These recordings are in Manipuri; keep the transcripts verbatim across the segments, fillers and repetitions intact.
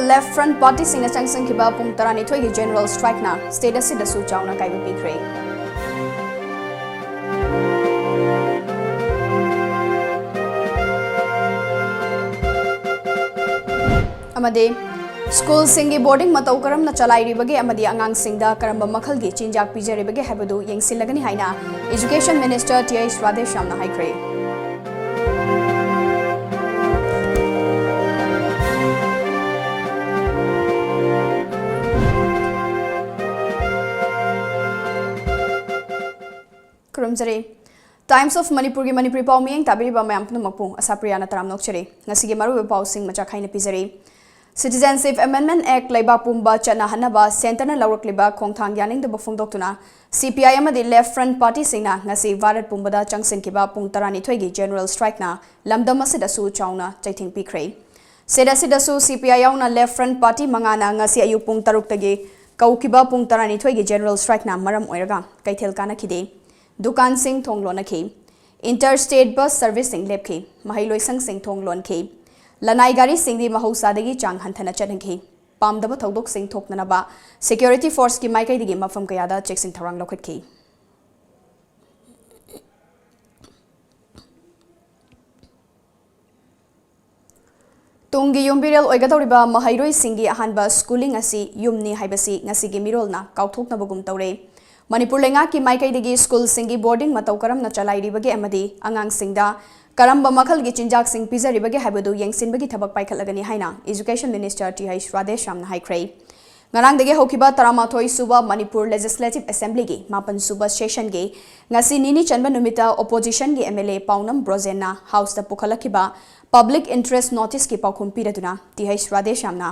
Left Front Partyꯁꯤꯡꯅ ꯆꯪꯁꯤꯟꯈꯤꯕ ꯄꯨꯡ ꯇꯔꯥꯅꯤꯊꯣꯏꯒꯤ General Strikeꯅ state ꯑꯁꯤꯗꯁꯨ ꯆꯥꯎꯅ ꯑꯀꯥꯏꯕ ꯄꯤꯈ꯭ꯔꯦ꯫ ꯑꯃꯗꯤ ꯁ꯭ꯀꯨꯜꯁꯤꯡꯒꯤ boarding ꯃꯇꯧ ꯀꯔꯝꯅ ꯆꯂꯥꯏꯔꯤꯕꯒꯦ ꯑꯃꯗꯤ ꯑꯉꯥꯡꯁꯤꯡꯗ ꯀꯔꯝꯕ ꯃꯈꯜꯒꯤ ꯆꯤꯟꯖꯥꯛ ꯄꯤꯖꯔꯤꯕꯒꯦ ꯍꯥꯏꯕꯗꯨ ꯌꯦꯡꯁꯤꯜꯂꯒꯅꯤ ꯍꯥꯏꯅ Education Minister ꯇꯤ ꯑꯩꯆ ꯔꯥꯙꯦꯁ꯭ꯌꯥꯝꯅ ꯍꯥꯏꯈ꯭ꯔꯦ꯫ ꯈꯨꯔꯨꯝꯖꯔꯤ꯫ Times of Manipurꯒꯤ ꯃꯅꯤꯄꯨꯔꯤ ꯄꯥꯎ ꯃꯤꯠꯌꯦꯡ ꯇꯥꯕꯤꯔꯤꯕ ꯃꯌꯥꯝ ꯄꯨꯝꯅꯃꯛꯄꯨ ꯑꯁꯥꯄ꯭ꯔꯤꯌꯥꯅ ꯇꯔꯥꯝꯅ ꯑꯣꯛꯆꯔꯤ꯫ ꯉꯁꯤꯒꯤ ꯃꯔꯨꯑꯣꯏꯕ ꯄꯥꯎꯁꯤꯡ ꯃꯆꯥ ꯈꯥꯏꯅ ꯄꯤꯖꯔꯤ꯫ Citizenship Amendment Act ꯂꯩꯕꯥꯛ ꯄꯨꯝꯕ ꯆꯠꯅꯍꯟꯅꯕ centreꯅ ꯂꯧꯔꯛꯂꯤꯕ ꯈꯣꯡꯊꯥꯡ ꯌꯥꯅꯤꯡꯗꯕ ꯐꯣꯡꯗꯣꯛꯇꯨꯅ C P I ꯑꯃꯗꯤ Left Front Partyꯁꯤꯡꯅ ꯉꯁꯤ ꯚꯥꯔꯠ ꯄꯨꯝꯕꯗ ꯆꯪꯁꯤꯟꯈꯤꯕ ꯄꯨꯡ ꯇꯔꯥꯅꯤꯊꯣꯏꯒꯤ General Strikeꯅ ꯂꯝꯗꯝ ꯑꯁꯤꯗꯁꯨ ꯆꯥꯎꯅ ꯆꯩꯊꯦꯡ ꯄꯤꯈ꯭ꯔꯦ꯫ State ꯑꯁꯤꯗꯁꯨ C P I ꯌꯥꯎꯅ Left Front Party ꯃꯉꯥꯅ ꯉꯁꯤ ꯑꯌꯨꯛ ꯄꯨꯡ ꯇꯔꯨꯛꯇꯒꯤ ꯀꯧꯈꯤꯕ ꯄꯨꯡ ꯇꯔꯥꯅꯤꯊꯣꯏꯒꯤ General Strikeꯅ ꯃꯔꯝ ꯑꯣꯏꯔꯒ ꯀꯩꯊꯦꯜ ꯀꯥꯟꯅꯈꯤꯗꯦ꯫ ꯗꯨꯀꯥꯟꯁꯤꯡ ꯊꯣꯡ ꯂꯣꯟꯅꯈꯤ꯫ Interstate bus serviceꯁꯤꯡ ꯂꯦꯞꯈꯤ꯫ ꯃꯍꯩꯂꯣꯏꯁꯪꯁꯤꯡ ꯊꯣꯡ ꯂꯣꯟꯈꯤ꯫ ꯂꯅꯥꯏ ꯒꯥꯔꯤꯁꯤꯡꯗꯤ ꯃꯍꯧꯁꯥꯗꯒꯤ ꯆꯥꯡ ꯍꯟꯊꯅ ꯆꯠꯍꯟꯈꯤ꯫ ꯄꯥꯝꯗꯕ ꯊꯧꯗꯣꯛꯁꯤꯡ ꯊꯣꯛꯇꯅꯕ security forceꯀꯤ ꯃꯥꯏꯀꯩꯗꯒꯤ ꯃꯐꯝ ꯀꯌꯥꯗ ꯆꯦꯛꯁꯤꯟ ꯊꯧꯔꯥꯡ ꯂꯧꯈꯠꯈꯤ꯫ ꯇꯨꯡꯒꯤ ꯌꯨꯝꯕꯤꯔꯦꯜ ꯑꯣꯏꯒꯗꯧꯔꯤꯕ ꯃꯍꯩꯔꯣꯏꯁꯤꯡꯒꯤ ꯑꯍꯥꯟꯕ schooling ꯑꯁꯤ ꯌꯨꯝꯅꯤ ꯍꯥꯏꯕꯁꯤ ꯉꯁꯤꯒꯤ ꯃꯤꯔꯣꯜꯅ ꯀꯥꯎꯊꯣꯛꯅꯕꯒꯨꯝ ꯇꯧꯔꯦ꯫ ꯃꯅꯤꯄꯨꯔ ꯂꯩꯉꯥꯛꯀꯤ ꯃꯥꯏꯀꯩꯗꯒꯤ ꯁ꯭ꯀꯨꯜꯁꯤꯡꯒꯤ boarding ꯃꯇꯧ ꯀꯔꯝꯅ ꯆꯂꯥꯏꯔꯤꯕꯒꯦ ꯑꯃꯗꯤ ꯑꯉꯥꯡꯁꯤꯡꯗ ꯀꯔꯝꯕ ꯃꯈꯜꯒꯤ ꯆꯤꯟꯖꯥꯛꯁꯤꯡ ꯄꯤꯖꯔꯤꯕꯒꯦ ꯍꯥꯏꯕꯗꯨ ꯌꯦꯡꯁꯤꯟꯕꯒꯤ ꯊꯕꯛ ꯄꯥꯏꯈꯠꯂꯒꯅꯤ ꯍꯥꯏꯅ Education Minister ꯇꯤ ꯑꯩꯆ ꯔꯥꯙꯦꯁ꯭ꯌꯥꯝꯅ ꯍꯥꯏꯈ꯭ꯔꯦ꯫ ꯉꯔꯥꯡꯗꯒꯤ ꯍꯧꯈꯤꯕ ꯇꯔꯥꯃꯥꯊꯣꯏ ꯁꯨꯕ ꯃꯅꯤꯄꯨꯔ Legislative Assemblyꯒꯤ ꯃꯥꯄꯟ ꯁꯨꯕ sessionꯒꯤ ꯉꯁꯤ ꯅꯤꯅꯤ ꯆꯟꯕ ꯅꯨꯃꯤꯠꯇ oppositionꯒꯤ M L A ꯄꯥꯎꯅꯝ ꯕ꯭ꯔꯣꯖꯦꯟꯅ Houseꯇ ꯄꯨꯈꯠꯂꯛꯈꯤꯕ public interest noticeꯀꯤ ꯄꯥꯎꯈꯨꯝ ꯄꯤꯔꯗꯨꯅ ꯇꯤ ꯑꯩꯆ ꯔꯥꯙꯦꯁ꯭ꯌꯥꯝꯅ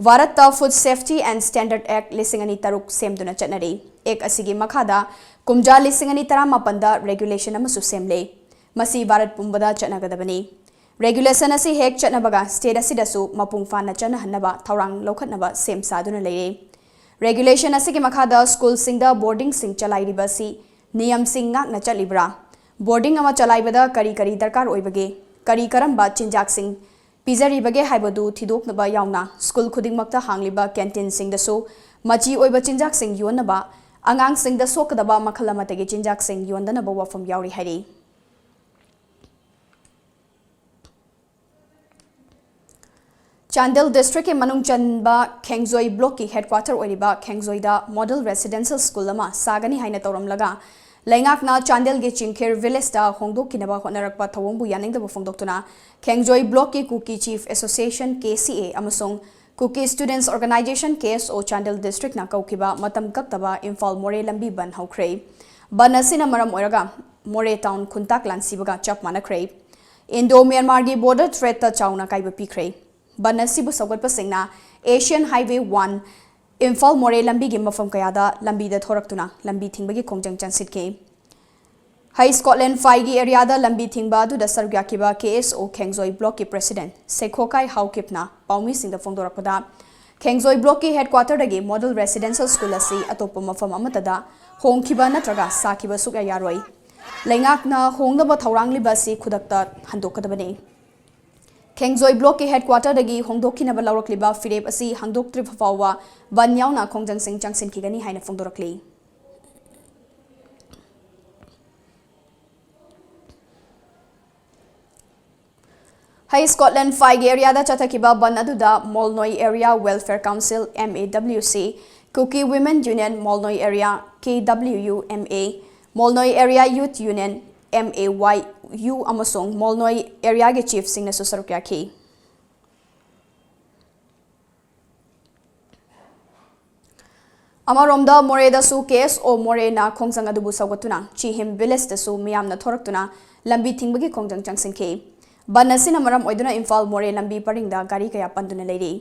ꯚꯥꯔꯠꯇ Food Safety and Standard Act ꯂꯤꯁꯤꯡ ꯑꯅꯤ ꯇꯔꯨꯛ ꯁꯦꯝꯗꯨꯅ ꯆꯠꯅꯔꯤ꯫ Act ꯑꯁꯤꯒꯤ ꯃꯈꯥꯗ ꯀꯨꯝꯖꯥ ꯂꯤꯁꯤꯡ ꯑꯅꯤ ꯇꯔꯥꯃꯥꯄꯟꯗ regulation ꯑꯃꯁꯨ ꯁꯦꯝꯂꯦ꯫ ꯃꯁꯤ ꯚꯥꯔꯠ ꯄꯨꯝꯕꯗ ꯆꯠꯅꯒꯗꯕꯅꯤ꯫ Regulation ꯑꯁꯤ ꯍꯦꯛ ꯆꯠꯅꯕꯒ state ꯑꯁꯤꯗꯁꯨ ꯃꯄꯨꯡ ꯐꯥꯅ ꯆꯠꯅꯍꯟꯅꯕ ꯊꯧꯔꯥꯡ ꯂꯧꯈꯠꯅꯕ ꯁꯦꯝ ꯁꯥꯗꯨꯅ ꯂꯩꯔꯦ꯫ Regulation ꯑꯁꯤꯒꯤ ꯃꯈꯥꯗ ꯁ꯭ꯀꯨꯜꯁꯤꯡꯗ boardingꯁꯤꯡ ꯆꯂꯥꯏꯔꯤꯕ ꯑꯁꯤ ꯅꯤꯌꯝꯁꯤꯡ ꯉꯥꯛꯅ ꯆꯠꯂꯤꯕ꯭ꯔꯥ? Boarding ꯑꯃ ꯆꯂꯥꯏꯕꯗ ꯀꯔꯤ ꯀꯔꯤ ꯗꯔꯀꯥꯔ ꯑꯣꯏꯕꯒꯦ? ꯀꯔꯤ ꯀꯔꯝꯕ ꯆꯤꯟꯖꯥꯛꯁꯤꯡ ꯄꯤꯖꯔꯤꯕꯒꯦ ꯍꯥꯏꯕꯗꯨ ꯊꯤꯗꯣꯛꯅꯕ ꯌꯥꯎꯅ ꯁ꯭ꯀꯨꯜ ꯈꯨꯗꯤꯡꯃꯛꯇ ꯍꯥꯡꯂꯤꯕ ꯀꯦꯟꯇꯤꯟꯁꯤꯡꯗꯁꯨ ꯃꯆꯤ ꯑꯣꯏꯕ ꯆꯤꯟꯖꯥꯛꯁꯤꯡ ꯌꯣꯟꯅꯕ, ꯑꯉꯥꯡꯁꯤꯡꯗ ꯁꯣꯛꯀꯗꯕ ꯃꯈꯜ ꯑꯃꯠꯇꯒꯤ ꯆꯤꯟꯖꯥꯛꯁꯤꯡ ꯌꯣꯟꯗꯅꯕ ꯋꯥꯐꯝ ꯌꯥꯎꯔꯤ ꯍꯥꯏꯔꯤ꯫ ꯆꯥꯟꯗꯦꯜ ꯗꯤꯁꯇ꯭ꯔꯤꯛꯀꯤ ꯃꯅꯨꯡ ꯆꯟꯕ ꯈꯦꯡꯖꯣꯏ ꯕ꯭ꯂꯣꯛꯀꯤ ꯍꯦꯗꯀ꯭ꯋꯥꯇꯔ ꯑꯣꯏꯔꯤꯕ ꯈꯦꯡꯖꯣꯏꯗ ꯃꯣꯗꯦꯜ ꯔꯦꯁꯤꯗꯦꯟꯁꯤꯌꯦꯜ ꯁ꯭ꯀꯨꯜ ꯑꯃ ꯁꯥꯒꯅꯤ ꯍꯥꯏꯅ ꯇꯧꯔꯝꯂꯒ, ꯂꯩꯉꯥꯛꯅ ꯆꯥꯟꯗꯦꯜꯒꯤ ꯆꯤꯡꯈꯦꯔ ꯚꯤꯂꯦꯖꯇ ꯍꯣꯡꯗꯣꯛꯈꯤꯅꯕ ꯍꯣꯠꯅꯔꯛꯄ ꯊꯧꯑꯣꯡꯕꯨ ꯌꯥꯅꯤꯡꯗꯕ ꯐꯣꯡꯗꯣꯛꯇꯨꯅ ꯈꯦꯡꯖꯣꯏ ꯕ꯭ꯂꯣꯛꯀꯤ ꯀꯨꯀꯤ ꯆꯤꯐ ꯑꯦꯁꯣꯁꯤꯌꯦꯁꯟ, ꯀꯦ ꯁꯤ ꯑꯦ, ꯑꯃꯁꯨꯡ ꯀꯨꯀꯤ ꯁ꯭ꯇꯨꯗꯦꯟꯠꯁ ꯑꯣꯔꯒꯅꯥꯏꯖꯦꯁꯟ, ꯀꯦ ꯑꯦꯁ ꯑꯣ, ꯆꯥꯟꯗꯦꯜ ꯗꯤꯁꯇ꯭ꯔꯤꯛꯅ ꯀꯧꯈꯤꯕ ꯃꯇꯝ ꯀꯛꯇꯕ ꯏꯝꯐꯥꯜ ꯃꯣꯔꯦ ꯂꯝꯕꯤ ꯕꯟꯗ ꯍꯧꯈ꯭ꯔꯦ꯫ ꯕꯟꯗ ꯑꯁꯤꯅ ꯃꯔꯝ ꯑꯣꯏꯔꯒ ꯃꯣꯔꯦ ꯇꯥꯎꯟ ꯈꯨꯟꯇꯥꯛ ꯂꯥꯟꯁꯤꯕꯒ ꯆꯞ ꯃꯥꯟꯅꯈ꯭ꯔꯦ꯫ ꯏꯟꯗꯣ ꯃ꯭ꯌꯥꯟꯃꯥꯔꯒꯤ ꯕꯣꯔꯗꯔ ꯊ꯭ꯔꯦꯠꯇ ꯆꯥꯎꯅ ꯑꯀꯥꯏꯕ ꯄꯤꯈ꯭ꯔꯦ꯫ ꯕꯟꯗ ꯑꯁꯤꯕꯨ ꯁꯧꯒꯠꯄꯁꯤꯡꯅ ꯑꯦꯁꯤꯌꯥꯟ ꯍꯥꯏꯋꯦ ꯋꯥꯟ ꯏꯝꯐꯥꯜ ꯃꯣꯔꯦ ꯂꯝꯕꯤꯒꯤ ꯃꯐꯝ ꯀꯌꯥꯗ ꯂꯝꯕꯤꯗ ꯊꯣꯔꯛꯇꯨꯅ ꯂꯝꯕꯤ ꯊꯤꯡꯕꯒꯤ ꯈꯣꯡꯖꯪ ꯆꯪꯁꯤꯟꯈꯤ꯫ ꯍꯩ ꯁ꯭ꯀꯣꯠꯂꯦꯟ ꯐꯥꯏꯒꯤ ꯑꯦꯔꯤꯌꯥꯗ ꯂꯝꯕꯤ ꯊꯤꯡꯕ ꯑꯗꯨꯗ ꯁꯔꯨꯛ ꯌꯥꯈꯤꯕ ꯀꯦ ꯑꯦꯁ ꯑꯣ ꯈꯦꯡꯖꯣꯏ ꯕ꯭ꯂꯣꯛꯀꯤ ꯄ꯭ꯔꯦꯁꯤꯗꯦꯟꯠ ꯁꯦꯈꯣꯀꯥꯏ ꯍꯥꯎꯀꯤꯞꯅ ꯄꯥꯎꯃꯤꯁꯤꯡꯗ ꯐꯣꯡꯗꯣꯔꯛꯄꯗ, ꯈꯦꯡꯖꯣꯏ ꯕ꯭ꯂꯣꯛꯀꯤ ꯍꯦꯗꯀ꯭ꯋꯥꯇꯔꯗꯒꯤ ꯃꯣꯗꯦꯜ ꯔꯦꯁꯤꯗꯦꯟꯁꯤꯌꯦꯜ ꯁ꯭ꯀꯨꯜ ꯑꯁꯤ ꯑꯇꯣꯞꯄ ꯃꯐꯝ ꯑꯃꯠꯇꯗ ꯍꯣꯡꯈꯤꯕ ꯅꯠꯇ꯭ꯔꯒ ꯁꯥꯈꯤꯕ ꯁꯨꯛꯌꯥ ꯌꯥꯔꯣꯏ꯫ ꯂꯩꯉꯥꯛꯅ ꯍꯣꯡꯅꯕ ꯊꯧꯔꯥꯡꯂꯤꯕ ꯑꯁꯤ ꯈꯨꯗꯛꯇ ꯍꯟꯗꯣꯛꯀꯗꯕꯅꯤ꯫ ꯈꯦꯡꯖꯣꯏ ꯕ꯭ꯂꯣꯛꯀꯤ ꯍꯦꯗꯀ꯭ꯋꯥꯇꯔꯗꯒꯤ ꯍꯣꯡꯗꯣꯛꯈꯤꯅꯕ ꯂꯧꯔꯛꯂꯤꯕ ꯐꯤꯔꯦꯞ ꯑꯁꯤ ꯍꯥꯡꯗꯣꯛꯇ꯭ꯔꯤꯕ ꯐꯥꯎꯕ ꯕꯟꯗ ꯌꯥꯎꯅ ꯈꯣꯡꯖꯪꯁꯤꯡ ꯆꯪꯁꯤꯟꯈꯤꯒꯅꯤ ꯍꯥꯏꯅ ꯐꯣꯡꯗꯣꯔꯛꯂꯤ꯫ ꯍꯩ ꯁ꯭ꯀꯣꯠꯂꯦꯟ ꯐꯥꯏꯒꯤ ꯑꯦꯔꯤꯌꯥꯗ ꯆꯠꯊꯈꯤꯕ ꯕꯟꯗ ꯑꯗꯨꯗ Molnoi area welfare council, M A W C, Kuki women union Molnoi area, K W U M A, Molnoi area youth union, M A Y U, ꯑꯃꯁꯨꯡ ꯃꯣꯜꯅꯣꯏ ꯑꯦꯔꯤꯌꯥꯒꯤ ꯆꯤꯐꯁꯤꯡꯅꯁꯨ ꯁꯔꯨꯛ ꯌꯥꯈꯤ꯫ ꯑꯃꯔꯣꯝꯗ ꯃꯣꯔꯦꯗꯁꯨ ꯀꯦ ꯑꯦꯁ ꯑꯣ ꯃꯣꯔꯦꯅ ꯈꯣꯡꯖꯪ ꯑꯗꯨꯕꯨ ꯁꯧꯒꯠꯇꯨꯅ ꯆꯤꯍꯤꯝ ꯚꯤꯂꯦꯖꯇꯁꯨ ꯃꯤꯌꯥꯝꯅ ꯊꯣꯔꯛꯇꯨꯅ ꯂꯝꯕꯤ ꯊꯤꯡꯕꯒꯤ ꯈꯣꯡꯖꯪ ꯆꯪꯁꯤꯟꯈꯤ꯫ ꯕꯟꯗ ꯑꯁꯤꯅ ꯃꯔꯝ ꯑꯣꯏꯗꯨꯅ ꯏꯝꯐꯥꯜ ꯃꯣꯔꯦ ꯂꯝꯕꯤ ꯄꯔꯤꯡꯗ ꯒꯥꯔꯤ ꯀꯌꯥ ꯄꯟꯗꯨꯅ ꯂꯩꯔꯤ꯫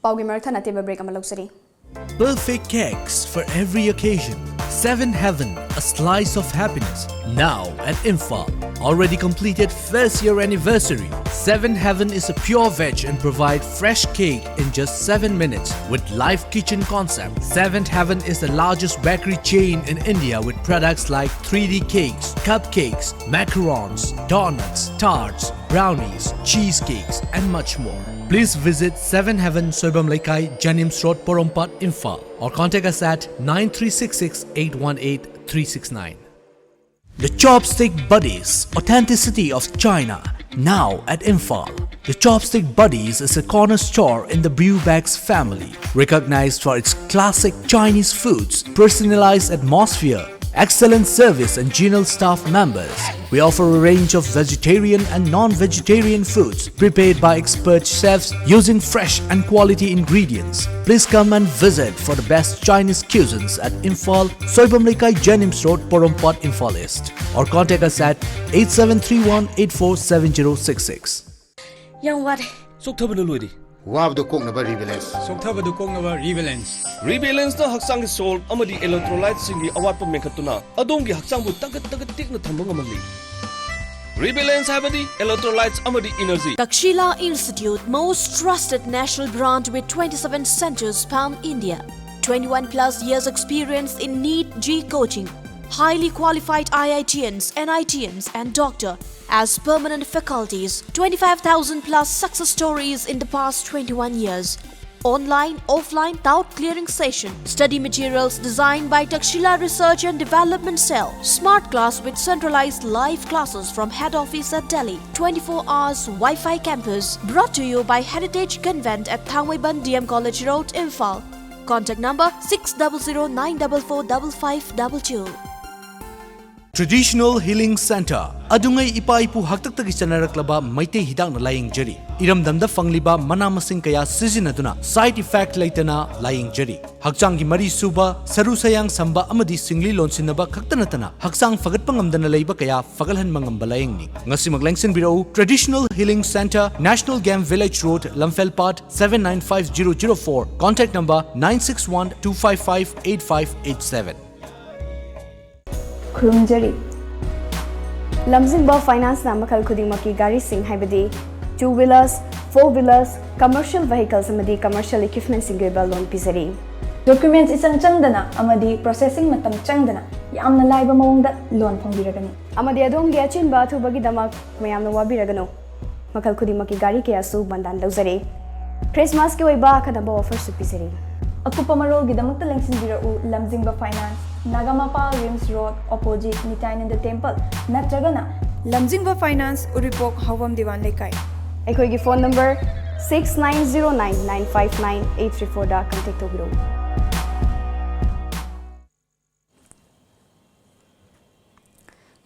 ꯄꯥꯎꯒꯤ ꯃꯔꯛ ꯊꯠꯅ ꯑꯇꯦꯟꯕ ꯕ꯭ꯔꯦꯛ ꯑꯃ ꯂꯧꯖꯔꯤ꯫ Perfect cakes for every occasion. Seven Heaven, a slice of happiness. Now at Imphal. Already completed first year anniversary. Seventh Heaven is a pure veg and provide fresh cake in just seven minutes with live kitchen concept. Seventh Heaven is the largest bakery chain in India with products like three D cakes, cupcakes, macarons, donuts, tarts, brownies, cheesecakes, and much more. Please visit Seventh Heaven, Soibam Leikai, Janims Road, Porompat, Imphal, or contact us at nine three six six eight one eight three six nine. The Chopstick Buddies, authenticity of China, now at Imphal. The Chopstick Buddies is a corner store in the Brewbags family, recognized for its classic Chinese foods, personalized atmosphere, excellent service, and genial staff members. We offer a range of vegetarian and non-vegetarian foods prepared by expert chefs using fresh and quality ingredients. Please come and visit for the best Chinese cuisines at Imphal, Soibam Leikai, Janims Road, Porompat, Imphal East, or contact us at eight seven three one eight four seven zero six six. ꯌꯥꯝ ꯋꯥꯔꯦ꯫ ꯆꯣꯛꯊꯕꯅ ꯂꯣꯏꯔꯦ꯫ ꯋꯥꯕꯗꯨ ꯀꯣꯛꯅꯕ ꯔꯤꯕꯦꯂꯦꯟꯁ꯫ ꯆꯣꯛꯊꯕꯗꯨ ꯀꯣꯛꯅꯕ ꯔꯤꯕꯦꯂꯦꯟꯁ꯫ ꯔꯤꯕꯦꯂꯦꯟꯁꯅ ꯍꯛꯆꯥꯡꯒꯤ ꯁꯣꯜ ꯑꯃꯗꯤ ꯏꯂꯦꯛꯇ꯭ꯔꯣꯂꯥꯏꯠꯁꯤꯡꯒꯤ ꯑꯋꯥꯠꯄ ꯃꯦꯟꯈꯠꯇꯨꯅ ꯑꯗꯣꯝꯒꯤ ꯍꯛꯆꯥꯡꯕꯨ ꯇꯒꯠ ꯇꯒꯠ ꯇꯦꯛꯅ ꯊꯝꯕ ꯉꯝꯍꯜꯂꯤ꯫ ꯔꯤꯕꯦꯂꯦꯟꯁ ꯍꯥꯏꯕꯗꯤ ꯏꯂꯦꯛꯇ꯭ꯔꯣꯂꯥꯏꯠꯁ ꯑꯃꯗꯤ energy. Takshila Institute, most trusted national brand with twenty-seven centers pan India. twenty-one plus years experience in NEET J E E coaching. Highly qualified I I T Ns, N I T Ns, and doctor as permanent faculties. twenty-five thousand plus success stories in the past twenty-one years. Online, offline, doubt clearing session. Study materials designed by Takshila Research and Development Cell. Smart class with centralized live classes from head office at Delhi. twenty-four hours Wi-Fi campus. Brought to you by Heritage Convent at Thangmeiban D M College Road, Imphal. Contact number six double zero nine double four double five double two. Traditional Healing Center, ꯑꯗꯨꯉꯩ ꯏꯄꯥ ꯏꯄꯨ ꯍꯥꯛꯇꯛꯇꯒꯤ ꯆꯠꯅꯔꯛꯂꯕ ꯃꯩꯇꯩ ꯍꯤꯗꯥꯛꯅ ꯂꯥꯌꯦꯡꯖꯔꯤ꯫ ꯏꯔꯝꯗꯝꯗ ꯐꯪꯂꯤꯕ ꯃꯅꯥ ꯃꯁꯤꯡ ꯀꯌꯥ ꯁꯤꯖꯤꯟꯅꯗꯨꯅ side effect ꯂꯩꯇꯅ ꯂꯥꯌꯦꯡꯖꯔꯤ꯫ ꯍꯛꯆꯥꯡꯒꯤ ꯃꯔꯤ ꯁꯨꯕ, ꯁꯔꯨ ꯁꯌꯥꯡ ꯁꯝꯕ ꯑꯃꯗꯤ ꯁꯤꯡꯂꯤ ꯂꯣꯟꯁꯤꯟꯅꯕ ꯈꯛꯇ ꯅꯠꯇꯅ ꯍꯛꯆꯥꯡ ꯐꯒꯠꯄ ꯉꯝꯗꯅ ꯂꯩꯕ ꯀꯌꯥ ꯐꯒꯠꯍꯟꯕ ꯉꯝꯕ ꯂꯥꯌꯦꯡꯅꯤ꯫ ꯉꯁꯤꯃꯛ ꯂꯦꯡꯁꯤꯟꯕꯤꯔꯛꯎ, Traditional Healing Center, National Game Village Road, Lamfelpat, seven nine five zero zero four, contact number nine six one two five five eight five eight seven. ꯈꯨꯔꯨꯝꯖꯔꯤ꯫ ꯂꯝꯖꯤꯡꯕ ꯐꯥꯏꯅꯥꯟꯁꯅ ꯃꯈꯜ ꯈꯨꯗꯤꯡꯃꯛꯀꯤ ꯒꯥꯔꯤꯁꯤꯡ, ꯍꯥꯏꯕꯗꯤ two wheelers, four wheelers, commercial vehicles ꯑꯃꯗꯤ commercial equipmentꯁꯤꯡꯒꯤ ꯑꯣꯏꯕ ꯂꯣꯟ ꯄꯤꯖꯔꯤ꯫ Documents ꯏꯆꯪ ꯆꯪꯗꯅ ꯑꯃꯗꯤ processing ꯃꯇꯝ ꯆꯪꯗꯅ ꯌꯥꯝꯅ ꯂꯥꯏꯕ ꯃꯑꯣꯡꯗ ꯂꯣꯟ ꯐꯪꯕꯤꯔꯒꯅꯤ꯫ ꯑꯃꯗꯤ ꯑꯗꯣꯝꯒꯤ ꯑꯆꯤꯟꯕ ꯑꯊꯨꯕꯒꯤꯗꯃꯛ ꯃꯌꯥꯝꯅ ꯋꯥꯕꯤꯔꯒꯅꯨ꯫ ꯃꯈꯜ ꯈꯨꯗꯤꯡꯃꯛꯀꯤ ꯒꯥꯔꯤ ꯀꯌꯥꯁꯨ ꯕꯟꯗꯥꯟ ꯂꯧꯖꯔꯦ꯫ ꯈ꯭ꯔꯤꯁꯃꯥꯁꯀꯤ ꯑꯣꯏꯕ ꯑꯈꯟꯅꯕ offerꯁꯨ ꯄꯤꯖꯔꯤ꯫ ꯑꯀꯨꯞꯄ ꯃꯔꯣꯜꯒꯤꯗꯃꯛꯇ ꯂꯦꯡꯁꯤꯟꯕꯤꯔꯛꯎ ꯂꯝꯖꯤꯡꯕ finance, Nagamapal RIMS road, opposite Nityananda temple, ꯅꯠꯇ꯭ꯔꯒꯅ ꯂꯝꯖꯤꯡꯕ ꯐꯥꯏꯅꯥꯟꯁ, ꯎꯔꯤꯄꯣꯛ, ꯍꯥꯎꯕꯝ ꯗꯤꯋꯥꯟ ꯂꯩꯀꯥꯏ꯫ ꯑꯩꯈꯣꯏꯒꯤ phone number six nine zero nine nine five nine eight three fourꯗ contact ꯇꯧꯕꯤꯔꯛꯎ꯫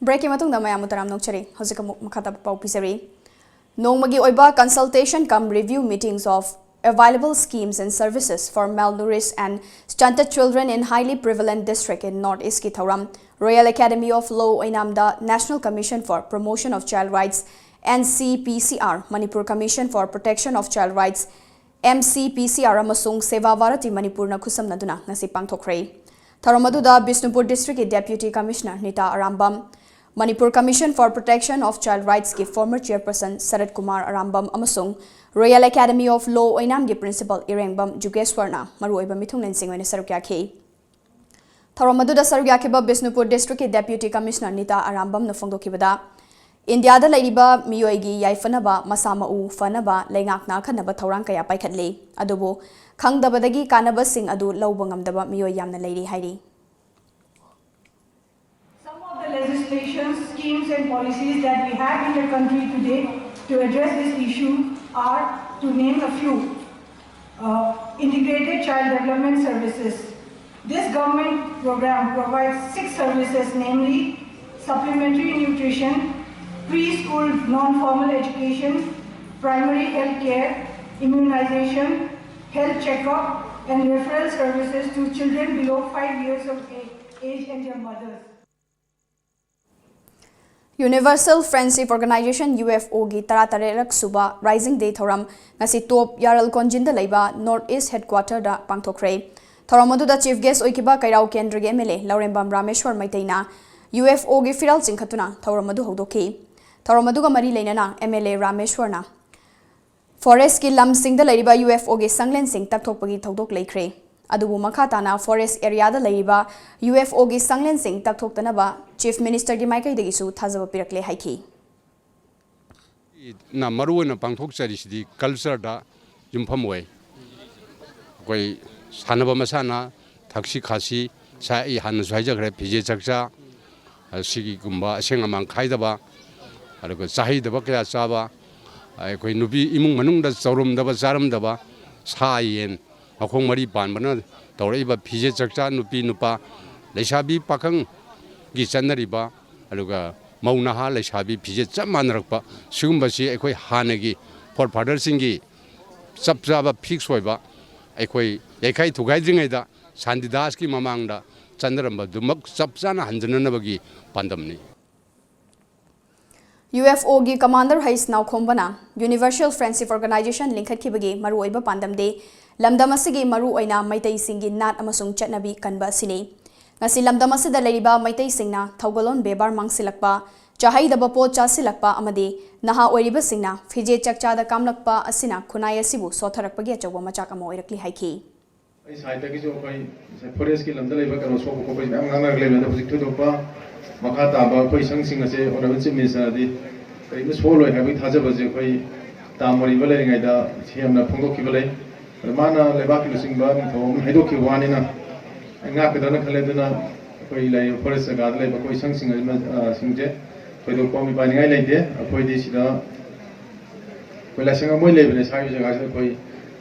Breakꯀꯤ ꯃꯇꯨꯡꯗ ꯃꯌꯥꯝꯕꯨ ꯇꯔꯥꯝꯅ ꯑꯣꯛꯆꯔꯤ꯫ ꯍꯧꯖꯤꯛ ꯑꯃꯨꯛ ꯃꯈꯥ ꯇꯥꯕ ꯄꯥꯎ ꯄꯤꯖꯔꯤ꯫ ꯅꯣꯡꯃꯒꯤ ꯑꯣꯏꯕ consultation cum review meetings of available schemes and services for malnourished and stunted children in highly prevalent district in North Eastꯀꯤ ꯊꯧꯔꯝ Royal Academy of Law ꯑꯣꯏꯅꯥꯝꯗ National Commission for Promotion of Child Rights, N C P C R, Manipur Commission for Protection of Child Rights, M C P C R, ꯑꯃꯁꯨꯡ Seva Bharati ꯃꯅꯤꯄꯨꯔꯅ ꯈꯨꯠꯁꯝꯅꯗꯨꯅ ꯉꯁꯤ ꯄꯥꯡꯊꯣꯛꯈ꯭ꯔꯦ꯫ ꯊꯧꯔꯝ ꯑꯗꯨꯗ ꯕꯤꯁꯅꯨꯄꯨꯔ ꯗꯤꯁꯇ꯭ꯔꯤꯛꯀꯤ Deputy Commissioner Nita Arambam, Manipur Commission for Protection of Child Rightsꯀꯤ former chairperson ꯁꯔꯠ ꯀꯨꯃꯥꯔ ꯑꯔꯥꯝꯕꯝ ꯑꯃꯁꯨꯡ Royal Academy of Law ꯑꯣꯏꯅꯥꯝꯒꯤ principal ꯏꯔꯦꯡꯕꯝ ꯖꯨꯒꯦꯁ꯭ꯋꯔꯅ ꯃꯔꯨꯑꯣꯏꯕ ꯃꯤꯊꯨꯡꯂꯦꯟꯁꯤꯡ ꯑꯣꯏꯅ ꯁꯔꯨꯛ ꯌꯥꯈꯤ꯫ ꯊꯧꯔꯝ ꯑꯗꯨꯗ ꯁꯔꯨꯛ ꯌꯥꯈꯤꯕ ꯕꯤꯁꯅꯨꯄꯨꯔ ꯗꯤꯁꯇ꯭ꯔꯤꯛꯀꯤ Deputy Commissioner ꯅꯤꯇꯥ ꯑꯔꯥꯝꯕꯝꯅ ꯐꯣꯡꯗꯣꯛꯈꯤꯕꯗ, ꯏꯟꯗꯤꯌꯥꯗ ꯂꯩꯔꯤꯕ ꯃꯤꯑꯣꯏꯒꯤ ꯌꯥꯏꯐꯅꯕ, ꯃꯁꯥ ꯃꯎ ꯐꯅꯕ ꯂꯩꯉꯥꯛꯅ ꯑꯈꯟꯅꯕ ꯊꯧꯔꯥꯡ ꯀꯌꯥ ꯄꯥꯏꯈꯠꯂꯤ꯫ ꯑꯗꯨꯕꯨ ꯈꯪꯗꯕꯗꯒꯤ ꯀꯥꯟꯅꯕꯁꯤꯡ ꯑꯗꯨ ꯂꯧꯕ ꯉꯝꯗꯕ ꯃꯤꯑꯣꯏ ꯌꯥꯝꯅ ꯂꯩꯔꯤ ꯍꯥꯏꯔꯤ꯫ Some of the legislation, schemes and policies that we have in the country today to address this issue are, to name a few, uh, Integrated Child Development Services. This government program provides six services, namely supplementary nutrition, preschool non-formal education, primary health care, immunization, health checkup, and referral services to children below five years of age, age and their mothers. Universal Friendship Organization, UFOꯒꯤ ꯇꯔꯥꯇꯔꯦꯠꯂꯛ ꯁꯨꯕ Rising Day ꯊꯧꯔꯝ ꯉꯁꯤ ꯇꯣꯞ ꯌꯥꯔꯜ ꯀꯣꯟꯖꯤꯟꯗ ꯂꯩꯕ North East Headquarterꯗ ꯄꯥꯡꯊꯣꯛꯈ꯭ꯔꯦ꯫ ꯊꯧꯔꯝ ꯑꯗꯨꯗ Chief Guest ꯑꯣꯏꯈꯤꯕ ꯀꯩꯔꯥꯎ ꯀꯦꯟꯗ꯭ꯔꯒꯤ MLA ꯂꯧꯔꯦꯝꯕꯝ ꯔꯥꯃꯦꯁ꯭ꯋꯔ ꯃꯩꯇꯩꯅ UFOꯒꯤ ꯐꯤꯔꯥꯜ ꯆꯤꯡꯈꯠꯇꯨꯅ ꯊꯧꯔꯝ ꯑꯗꯨ ꯍꯧꯗꯣꯛꯈꯤ꯫ ꯊꯧꯔꯝ ꯑꯗꯨꯒ ꯃꯔꯤ ꯂꯩꯅꯅ MLA ꯔꯥꯃꯦꯁ꯭ꯋꯔꯅ ꯐꯣꯔꯦꯁ꯭ꯠꯀꯤ ꯂꯝꯁꯤꯡꯗ ꯂꯩꯔꯤꯕ UFOꯒꯤ ꯁꯪꯂꯦꯟꯁꯤꯡ ꯇꯛꯊꯣꯛꯄꯒꯤ ꯊꯧꯗꯣꯛ ꯂꯩꯈ꯭ꯔꯦ꯫ ꯑꯗꯨꯕꯨ ꯃꯈꯥ ꯇꯥꯅ ꯐꯣꯔꯦꯁ꯭ꯠ ꯑꯦꯔꯤꯌꯥꯗ ꯂꯩꯔꯤꯕ UFOꯒꯤ ꯁꯪꯂꯦꯟꯁꯤꯡ ꯇꯛꯊꯣꯛꯇꯅꯕ Chief Ministerꯒꯤ ꯃꯥꯏꯀꯩꯗꯒꯤꯁꯨ ꯊꯥꯖꯕ ꯄꯤꯔꯛꯂꯦ ꯍꯥꯏꯈꯤ꯫ ꯅ ꯃꯔꯨꯑꯣꯏꯅ ꯄꯥꯡꯊꯣꯛꯆꯔꯤꯁꯤꯗꯤ cultureꯗ ꯌꯨꯝꯐꯝ ꯑꯣꯏ꯫ ꯑꯩꯈꯣꯏ ꯁꯥꯟꯅꯕ ꯃꯁꯥꯟꯅ, ꯊꯛꯁꯤ ꯈꯥꯁꯤ, ꯁꯥ-, ꯑꯩ ꯍꯥꯟꯅꯁꯨ ꯍꯥꯏꯖꯈ꯭ꯔꯦ, ꯐꯤꯖꯦ ꯆꯥꯛꯆꯥ, ꯑꯁꯤꯒꯨꯝꯕ ꯑꯁꯦꯡ ꯑꯃꯥꯡ ꯈꯥꯏꯗꯕ, ꯑꯗꯨꯒ ꯆꯥꯍꯩꯗꯕ ꯀꯌꯥ ꯆꯥꯕ, ꯑꯩꯈꯣꯏ ꯅꯨꯄꯤ ꯏꯃꯨꯡ ꯃꯅꯨꯡꯗ ꯆꯧꯔꯝꯗꯕ ꯆꯥꯔꯝꯗꯕ, ꯁꯥ ꯌꯦꯟ ꯃꯈꯣꯡ ꯃꯔꯤ ꯄꯥꯟꯕꯅ ꯇꯧꯔꯛꯏꯕ ꯐꯤꯖꯦ ꯆꯥꯛꯆꯥ, ꯅꯨꯄꯤ ꯅꯨꯄꯥ, ꯂꯩꯁꯥꯕꯤ ꯄꯥꯈꯪꯒꯤ ꯆꯠꯅꯔꯤꯕ, ꯑꯗꯨꯒ ꯃꯧ ꯅꯍꯥ ꯂꯩꯁꯥꯕꯤ ꯐꯤꯖꯦꯠ ꯆꯞ ꯃꯥꯟꯅꯔꯛꯄ, ꯁꯤꯒꯨꯝꯕꯁꯤ ꯑꯩꯈꯣꯏ ꯍꯥꯟꯅꯒꯤ forefatherꯁꯤꯡꯒꯤ ꯆꯞ ꯆꯥꯕ fix ꯑꯣꯏꯕ, ꯑꯩꯈꯣꯏ ꯌꯩꯈꯥꯏ ꯊꯨꯒꯥꯏꯗ꯭ꯔꯤꯉꯩꯗ ꯁꯥꯟꯇꯤꯗꯥꯁꯀꯤ ꯃꯃꯥꯡꯗ ꯆꯠꯅꯔꯝꯕꯗꯨꯃꯛ ꯆꯞ ꯆꯥꯅ ꯍꯟꯖꯅꯅꯕꯒꯤ ꯄꯥꯟꯗꯝꯅꯤ꯫ UFOꯒꯤ commander ꯍꯩꯁ ꯅꯥꯎꯈꯣꯝꯕꯅ Universal Friendship Organization ꯂꯤꯡꯈꯠꯈꯤꯕꯒꯤ ꯃꯔꯨꯑꯣꯏꯕ ꯄꯥꯟꯗꯝꯗꯤ ꯂꯝꯗꯝ ꯑꯁꯤꯒꯤ ꯃꯔꯨꯑꯣꯏꯅ ꯃꯩꯇꯩꯁꯤꯡꯒꯤ ꯅꯥꯠ ꯑꯃꯁꯨꯡ ꯆꯠꯅꯕꯤ ꯀꯟꯕ ꯑꯁꯤꯅꯤ꯫ ꯉꯁꯤ ꯂꯝꯗꯝ ꯑꯁꯤꯗ ꯂꯩꯔꯤꯕ ꯃꯩꯇꯩꯁꯤꯡꯅ ꯊꯧꯒꯜꯂꯣꯟ ꯕꯦꯕꯥꯔ ꯃꯥꯡꯁꯤꯜꯂꯛꯄ, ꯆꯥꯍꯩꯗꯕ ꯄꯣꯠ ꯆꯥꯁꯤꯜꯂꯛꯄ ꯑꯃꯗꯤ ꯅꯍꯥ ꯑꯣꯏꯔꯤꯕꯁꯤꯡꯅ ꯐꯤꯖꯦꯠ ꯆꯥꯛꯆꯥꯗ ꯀꯥꯝꯂꯛꯄ ꯑꯁꯤꯅ ꯈꯨꯟꯅꯥꯏ ꯑꯁꯤꯕꯨ ꯁꯣꯠꯊꯔꯛꯄꯒꯤ ꯑꯆꯧꯕ ꯃꯆꯥꯛ ꯑꯃ ꯑꯣꯏꯔꯛꯂꯤ ꯍꯥꯏꯈꯤ꯫ ꯑꯩ ꯁꯥꯏꯠꯇꯒꯤꯁꯨ ꯑꯩꯈꯣꯏ ꯉꯁꯥꯏ ꯐꯣꯔꯦꯁ꯭ꯠꯀꯤ ꯂꯝꯗ ꯂꯩꯕ ꯀꯩꯅꯣ ꯁꯣꯛꯄ ꯈꯣꯠꯄꯁꯤ ꯃꯌꯥꯝ ꯉꯥꯡꯅꯔꯒ ꯂꯩꯕꯅꯤ꯫ ꯑꯗꯣ ꯍꯧꯖꯤꯛ ꯊꯣꯏꯗꯣꯛꯄ ꯃꯈꯥ ꯇꯥꯕ ꯑꯩꯈꯣꯏ ꯁꯪꯁꯤꯡ ꯑꯁꯦ Honourable Chief Ministerꯅꯗꯤ ꯀꯔꯤꯝꯇ ꯁꯣꯛꯂꯣꯏ ꯍꯥꯏꯕꯒꯤ ꯊꯥꯖꯕꯁꯦ ꯑꯩꯈꯣꯏ ꯇꯥꯝ ꯑꯣꯏꯔꯤꯕ ꯂꯩꯔꯤꯉꯩꯗ ꯁꯤ ꯌꯥꯝꯅ ꯐꯣꯡꯗꯣꯛꯈꯤꯕ ꯂꯩ꯫ ꯑꯗꯣ ꯃꯥꯅ ꯂꯩꯕꯥꯛꯀꯤ ꯂꯨꯆꯤꯡꯕ ꯅꯤꯡꯊꯧ ꯑꯃꯅ ꯍꯥꯏꯗꯣꯛꯈꯤꯕ ꯋꯥꯅꯤꯅ ꯑꯩ ꯉꯥꯛꯀꯗ꯭ꯔꯅ ꯈꯜꯂꯦ꯫ ꯑꯗꯨꯅ ꯑꯩꯈꯣꯏ ꯂꯩꯔꯤꯕ ꯐꯣꯔꯦꯁ꯭ꯠ ꯖꯒꯥꯗ ꯂꯩꯕ ꯑꯩꯈꯣꯏ ꯁꯪꯁꯤꯡ ꯑꯁꯤꯃ, ꯑ, ꯁꯤꯡꯁꯦ ꯊꯣꯏꯗꯣꯛꯄ ꯃꯤꯄꯥꯏꯅꯤꯡꯉꯥꯏ ꯂꯩꯇꯦ꯫ ꯑꯩꯈꯣꯏꯗꯤ ꯁꯤꯗ ꯑꯩꯈꯣꯏ ꯂꯥꯏꯁꯪ ꯑꯃ ꯂꯩꯕꯅꯦ ꯁ꯭ꯋꯥꯏꯒꯤ ꯖꯒꯥꯁꯤꯗ꯫ ꯑꯩꯈꯣꯏ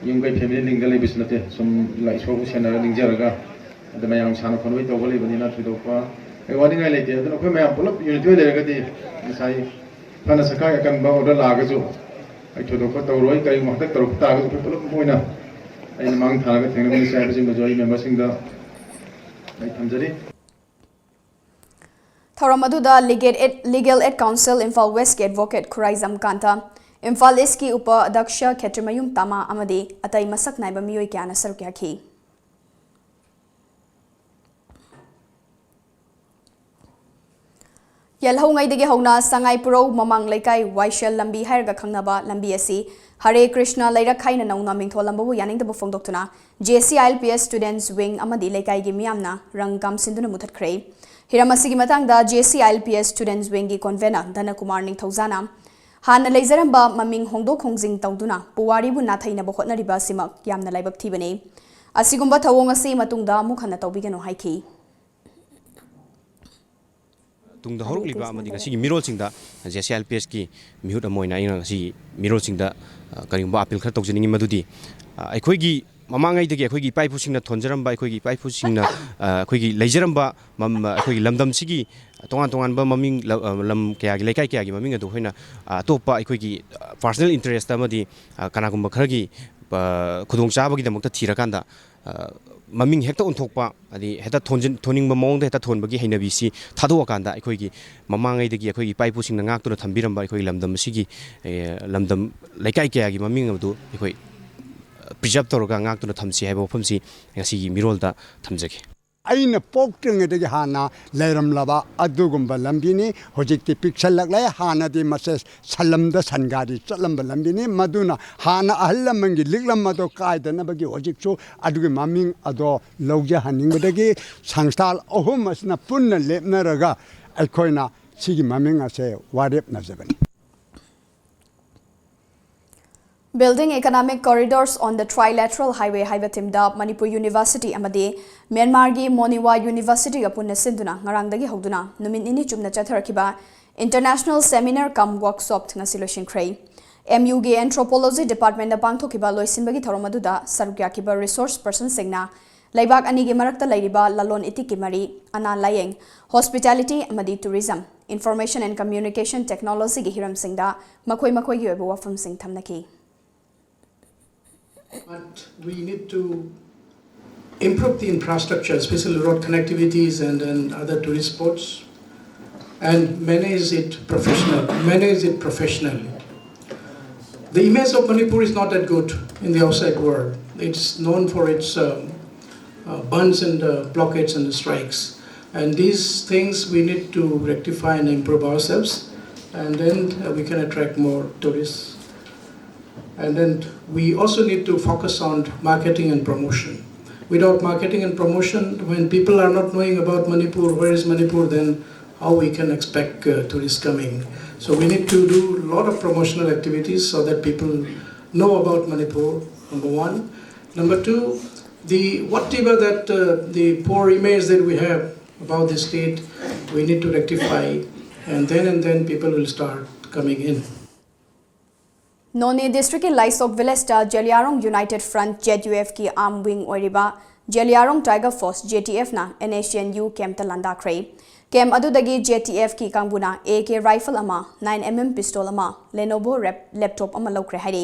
ꯌꯨꯝ ꯀꯩ ꯐꯦꯃꯤꯂꯤ ꯂꯤꯡꯗ ꯂꯩꯕꯁꯨ ꯅꯠꯇꯦ, ꯁꯨꯝ ꯂꯥꯏ ꯏꯁꯣꯔꯕꯨ ꯁꯦꯟꯅꯔ ꯅꯤꯡꯖꯔꯒ ꯑꯗ ꯃꯌꯥꯝ ꯁꯥꯟꯅ ꯈꯣꯠꯅꯕꯒꯤ ꯇꯧꯕ ꯂꯩꯕꯅꯤꯅ ꯊꯣꯏꯗꯣꯛꯄ ꯑꯩ ꯋꯥꯅꯤꯡꯉꯥꯏ ꯂꯩꯇꯦ꯫ ꯑꯗꯨꯅ ꯑꯩꯈꯣꯏ ꯃꯌꯥꯝ ꯄꯨꯂꯞ unity ꯑꯣꯏ ꯂꯩꯔꯒꯗꯤ ꯉꯁꯥꯏ ꯐꯅ ꯁꯔꯀꯥꯔꯒꯤ ꯑꯀꯟꯕ order ꯂꯥꯛꯑꯒꯁꯨ ꯑꯩ ꯊꯣꯏꯗꯣꯛꯄ ꯇꯧꯔꯣꯏ꯫ ꯀꯔꯤꯒꯨꯝꯕ ꯍꯟꯗꯛ ꯇꯧꯔꯛꯄ ꯇꯥꯔꯒꯁꯨ ꯑꯩꯈꯣꯏ ꯄꯨꯂꯞ ꯑꯣꯏꯅ ꯑꯩꯅ ꯃꯥꯡ ꯊꯥꯔꯒ ꯊꯦꯡꯅꯒꯅꯤ ꯍꯥꯏꯕꯁꯤꯃꯁꯨ ꯑꯩ memberꯁꯤꯡꯗ ꯑꯩ ꯊꯝꯖꯔꯤ꯫ ꯊꯧꯔꯝ ꯑꯗꯨꯗ Legal Aid, Legal Aid Counsel Imphal Westꯀꯤ advocate Khuraijam ꯀꯥꯟꯇ, Imphal ꯏꯁ꯭ꯠꯀꯤ ꯎꯄ ꯑꯗ꯭ꯌꯛꯁ ꯈꯦꯇ꯭ꯔꯤꯃꯌꯨꯝ ꯇꯥꯃꯥ ꯑꯃꯗꯤ ꯑꯇꯩ ꯃꯁꯛ ꯅꯥꯏꯕ ꯃꯤꯑꯣꯏ ꯀꯌꯥꯅ ꯁꯔꯨꯛ ꯌꯥꯈꯤ꯫ ꯌꯦꯜꯍꯧꯉꯩꯗꯒꯤ ꯍꯧꯅ ꯁꯉꯥꯏꯄꯨꯔꯧ ꯃꯃꯥꯡ ꯂꯩꯀꯥꯏ ꯋꯥꯏꯁꯦꯜ ꯂꯝꯕꯤ ꯍꯥꯏꯔꯒ ꯈꯪꯅꯕ ꯂꯝꯕꯤ ꯑꯁꯤ ꯍꯔꯦ ꯀ꯭ꯔꯤꯁꯅ ꯂꯩꯔꯛ ꯍꯥꯏꯅ ꯅꯧꯅ ꯃꯤꯡꯊꯣꯜꯂꯝꯕꯕꯨ ꯌꯥꯅꯤꯡꯗꯕ ꯐꯣꯡꯗꯣꯛꯇꯨꯅ J C I L P S Students Wing ꯑꯃꯗꯤ ꯂꯩꯀꯥꯏꯒꯤ ꯃꯤꯌꯥꯝꯅ ꯔꯪ ꯀꯥꯝꯁꯤꯟꯗꯨꯅ ꯃꯨꯊꯠꯈ꯭ꯔꯦ꯫ ꯍꯤꯔꯝ ꯑꯁꯤꯒꯤ ꯃꯇꯥꯡꯗ J C I L P S Students Wingꯒꯤ convener ꯙꯅꯀꯨꯃꯥꯔ ꯅꯤꯡꯊꯧꯖꯥꯅ ꯍꯥꯟꯅ ꯂꯩꯖꯔꯝꯕ ꯃꯃꯤꯡ ꯍꯣꯡꯗꯣꯛ ꯍꯣꯡꯖꯤꯟ ꯇꯧꯗꯨꯅ ꯄꯨꯋꯥꯔꯤꯕꯨ ꯅꯥꯊꯩꯅꯕ ꯍꯣꯠꯅꯔꯤꯕ ꯑꯁꯤꯃꯛ ꯌꯥꯝꯅ ꯂꯥꯏꯕꯛ ꯊꯤꯕꯅꯤ꯫ ꯑꯁꯤꯒꯨꯝꯕ ꯊꯧꯑꯣꯡ ꯑꯁꯤ ꯃꯇꯨꯡꯗ ꯑꯃꯨꯛ ꯍꯟꯅ ꯇꯧꯕꯤꯒꯅꯨ ꯍꯥꯏꯈꯤ꯫ ꯇꯨꯡꯗ ꯍꯧꯔꯛꯂꯤꯕ ꯑꯃꯗꯤ ꯉꯁꯤꯒꯤ ꯃꯤꯔꯣꯜꯁꯤꯡꯗ J C I L P Sꯀꯤ ꯃꯤꯍꯨꯠ ꯑꯃ ꯑꯣꯏꯅ ꯑꯩꯅ ꯉꯁꯤ ꯃꯤꯔꯣꯜꯁꯤꯡꯗ, ꯑ, ꯀꯔꯤꯒꯨꯝꯕ appeal ꯈꯔ ꯇꯧꯖꯅꯤꯡꯉꯤ, ꯃꯗꯨꯗꯤ, ꯑ, ꯑꯩꯈꯣꯏꯒꯤ ꯃꯃꯥꯡꯉꯩꯗꯒꯤ ꯑꯩꯈꯣꯏꯒꯤ ꯏꯄꯥ ꯏꯄꯨꯁꯤꯡꯅ ꯊꯣꯟꯖꯔꯝꯕ, ꯑꯩꯈꯣꯏꯒꯤ ꯏꯄꯥ ꯏꯄꯨꯁꯤꯡꯅ, ꯑ, ꯑꯩꯈꯣꯏꯒꯤ ꯂꯩꯖꯔꯝꯕ ꯃꯝ-, ꯑꯩꯈꯣꯏꯒꯤ ꯂꯝꯗꯝꯁꯤꯒꯤ ꯇꯣꯉꯥꯟ ꯇꯣꯉꯥꯟꯕ ꯃꯃꯤꯡ, ꯂ-, ꯑ, ꯂꯝ ꯀꯌꯥꯒꯤ, ꯂꯩꯀꯥꯏ ꯀꯌꯥꯒꯤ ꯃꯃꯤꯡ ꯑꯗꯨ ꯑꯩꯈꯣꯏꯅ, ꯑ, ꯑꯇꯣꯞꯄ ꯑꯩꯈꯣꯏꯒꯤ, ꯑ, personal interest ꯑꯃꯗꯤ, ꯑ, ꯀꯅꯥꯒꯨꯝꯕ ꯈꯔꯒꯤ, ꯑ, ꯈꯨꯗꯣꯡꯆꯥꯕꯒꯤꯗꯃꯛꯇ ꯊꯤꯔꯀꯥꯟꯗ, ꯑ, ꯃꯃꯤꯡ ꯍꯦꯛꯇ ꯑꯣꯟꯊꯣꯛꯄ, ꯍꯥꯏꯗꯤ ꯍꯦꯛꯇ ꯊꯣꯟꯖꯤꯟ-, ꯊꯣꯟꯅꯤꯡꯕ ꯃꯑꯣꯡꯗ ꯍꯦꯛꯇ ꯊꯣꯟꯕꯒꯤ ꯍꯩꯅꯕꯤꯁꯤ ꯊꯥꯗꯣꯛꯑꯀꯥꯟꯗ, ꯑꯩꯈꯣꯏꯒꯤ ꯃꯃꯥꯡꯉꯩꯗꯒꯤ ꯑꯩꯈꯣꯏꯒꯤ ꯏꯄꯥ ꯏꯄꯨꯁꯤꯡꯅ ꯉꯥꯛꯇꯨꯅ ꯊꯝꯕꯤꯔꯝꯕ ꯑꯩꯈꯣꯏꯒꯤ ꯂꯝꯗꯝ ꯑꯁꯤꯒꯤ, ꯑꯦ, ꯂꯝꯗꯝ ꯂꯩꯀꯥꯏ ꯀꯌꯥꯒꯤ ꯃꯃꯤꯡ ꯑꯗꯨ ꯑꯩꯈꯣꯏ preserve ꯇꯧꯔꯒ ꯉꯥꯛꯇꯨꯅ ꯊꯝꯁꯤ ꯍꯥꯏꯕ ꯋꯥꯐꯝꯁꯤ ꯉꯁꯤꯒꯤ ꯃꯤꯔꯣꯜꯗ ꯊꯝꯖꯒꯦ꯫ ꯑꯩꯅ ꯄꯣꯛꯇ꯭ꯔꯤꯉꯩꯗꯒꯤ ꯍꯥꯟꯅ ꯂꯩꯔꯝꯂꯕ ꯑꯗꯨꯒꯨꯝꯕ ꯂꯝꯕꯤꯅꯤ꯫ ꯍꯧꯖꯤꯛꯇꯤ ꯄꯤꯛꯁꯜꯂꯛꯂꯦ꯫ ꯍꯥꯟꯅꯗꯤ ꯃꯁꯦ ꯁꯟꯂꯝꯗ ꯁꯟꯒꯥꯔꯤ ꯆꯠꯂꯝꯕ ꯂꯝꯕꯤꯅꯤ꯫ ꯃꯗꯨꯅ ꯍꯥꯟꯅ ꯑꯍꯜ ꯂꯃꯟꯒꯤ ꯂꯤꯛꯂꯝ ꯑꯗꯣ ꯀꯥꯏꯗꯅꯕꯒꯤ ꯍꯧꯖꯤꯛꯁꯨ ꯑꯗꯨꯒꯤ ꯃꯃꯤꯡ ꯑꯗꯣ ꯂꯧꯖꯍꯟꯅꯤꯡꯕꯗꯒꯤ ꯁꯪꯁꯊꯥꯟ ꯑꯍꯨꯝ ꯑꯁꯤꯅ ꯄꯨꯟꯅ ꯂꯦꯞꯅꯔꯒ ꯑꯩꯈꯣꯏꯅ ꯁꯤꯒꯤ ꯃꯃꯤꯡ ꯑꯁꯦ ꯋꯥꯔꯦꯞꯅꯖꯕꯅꯤ꯫ Building Economic Corridors on the Trilateral Highway ꯍꯥꯏꯕ themeꯗ ꯃꯅꯤꯄꯨꯔ University ꯑꯃꯗꯤ ꯃ꯭ꯌꯥꯟꯃꯥꯔꯒꯤ ꯃꯣꯅꯤꯋꯥ Universityꯒ ꯄꯨꯟꯅ ꯁꯤꯟꯗꯨꯅ ꯉꯔꯥꯡꯗꯒꯤ ꯍꯧꯗꯨꯅ ꯅꯨꯃꯤꯠ ꯅꯤꯅꯤ ꯆꯨꯞꯅ ꯆꯠꯊꯔꯛꯈꯤꯕ International Seminar cum Workshop ꯉꯁꯤ ꯂꯣꯏꯁꯤꯟꯈ꯭ꯔꯦ꯫ MUꯒꯤ Anthropology Departmentꯅ ꯄꯥꯡꯊꯣꯛꯈꯤꯕ ꯂꯣꯏꯁꯤꯟꯕꯒꯤ ꯊꯧꯔꯝ ꯑꯗꯨꯗ ꯁꯔꯨꯛ ꯌꯥꯈꯤꯕ resource personꯁꯤꯡꯅ ꯂꯩꯕꯥꯛ ꯑꯅꯤꯒꯤ ꯃꯔꯛꯇ ꯂꯩꯔꯤꯕ ꯂꯂꯣꯟ ꯏꯇꯤꯛꯀꯤ ꯃꯔꯤ, ꯑꯅꯥ ꯂꯥꯌꯦꯡ, hospitality ꯑꯃꯗꯤ tourism, information and communication technologyꯒꯤ ꯍꯤꯔꯝꯁꯤꯡꯗ ꯃꯈꯣꯏ ꯃꯈꯣꯏꯒꯤ ꯑꯣꯏꯕ ꯋꯥꯐꯝꯁꯤꯡ ꯊꯝꯅꯈꯤ꯫ But we need to improve the infrastructure, especially road connectivities and, and other tourist spots, and manage it professional, manage it professionally. The image of Manipur is not that good in the outside world. It's known for its um, uh, bandhs and uh, blockades and strikes. And these things we need to rectify and improve ourselves, and then uh, we can attract more tourists. And then we also need to focus on marketing and promotion. Without marketing and promotion, when people are not knowing about Manipur, where is Manipur, then how we can expect uh, tourists coming? So we need to do a lot of promotional activities so that people know about Manipur, number one. Number two, the whatever that uh, the poor image that we have about the state, we need to rectify, and then and then people will start coming in. Noney districtꯀꯤ ꯂꯥꯏꯁꯣꯛ villageꯇ Zeliangrong United Front, JUFꯀꯤ arm wing ꯑꯣꯏꯔꯤꯕ Zeliangrong Tiger Force, JTFꯅ NSCN-U campꯇ ꯂꯥꯟꯗꯥꯈ꯭ꯔꯦ꯫ Camp ꯑꯗꯨꯗꯒꯤ JTFꯀꯤ ꯀꯥꯡꯕꯨꯅ AK rifle ꯑꯃ, nine mm pistol ꯑꯃ, Lenovo rep-, laptop ꯑꯃ ꯂꯧꯈ꯭ꯔꯦ ꯍꯥꯏꯔꯤ꯫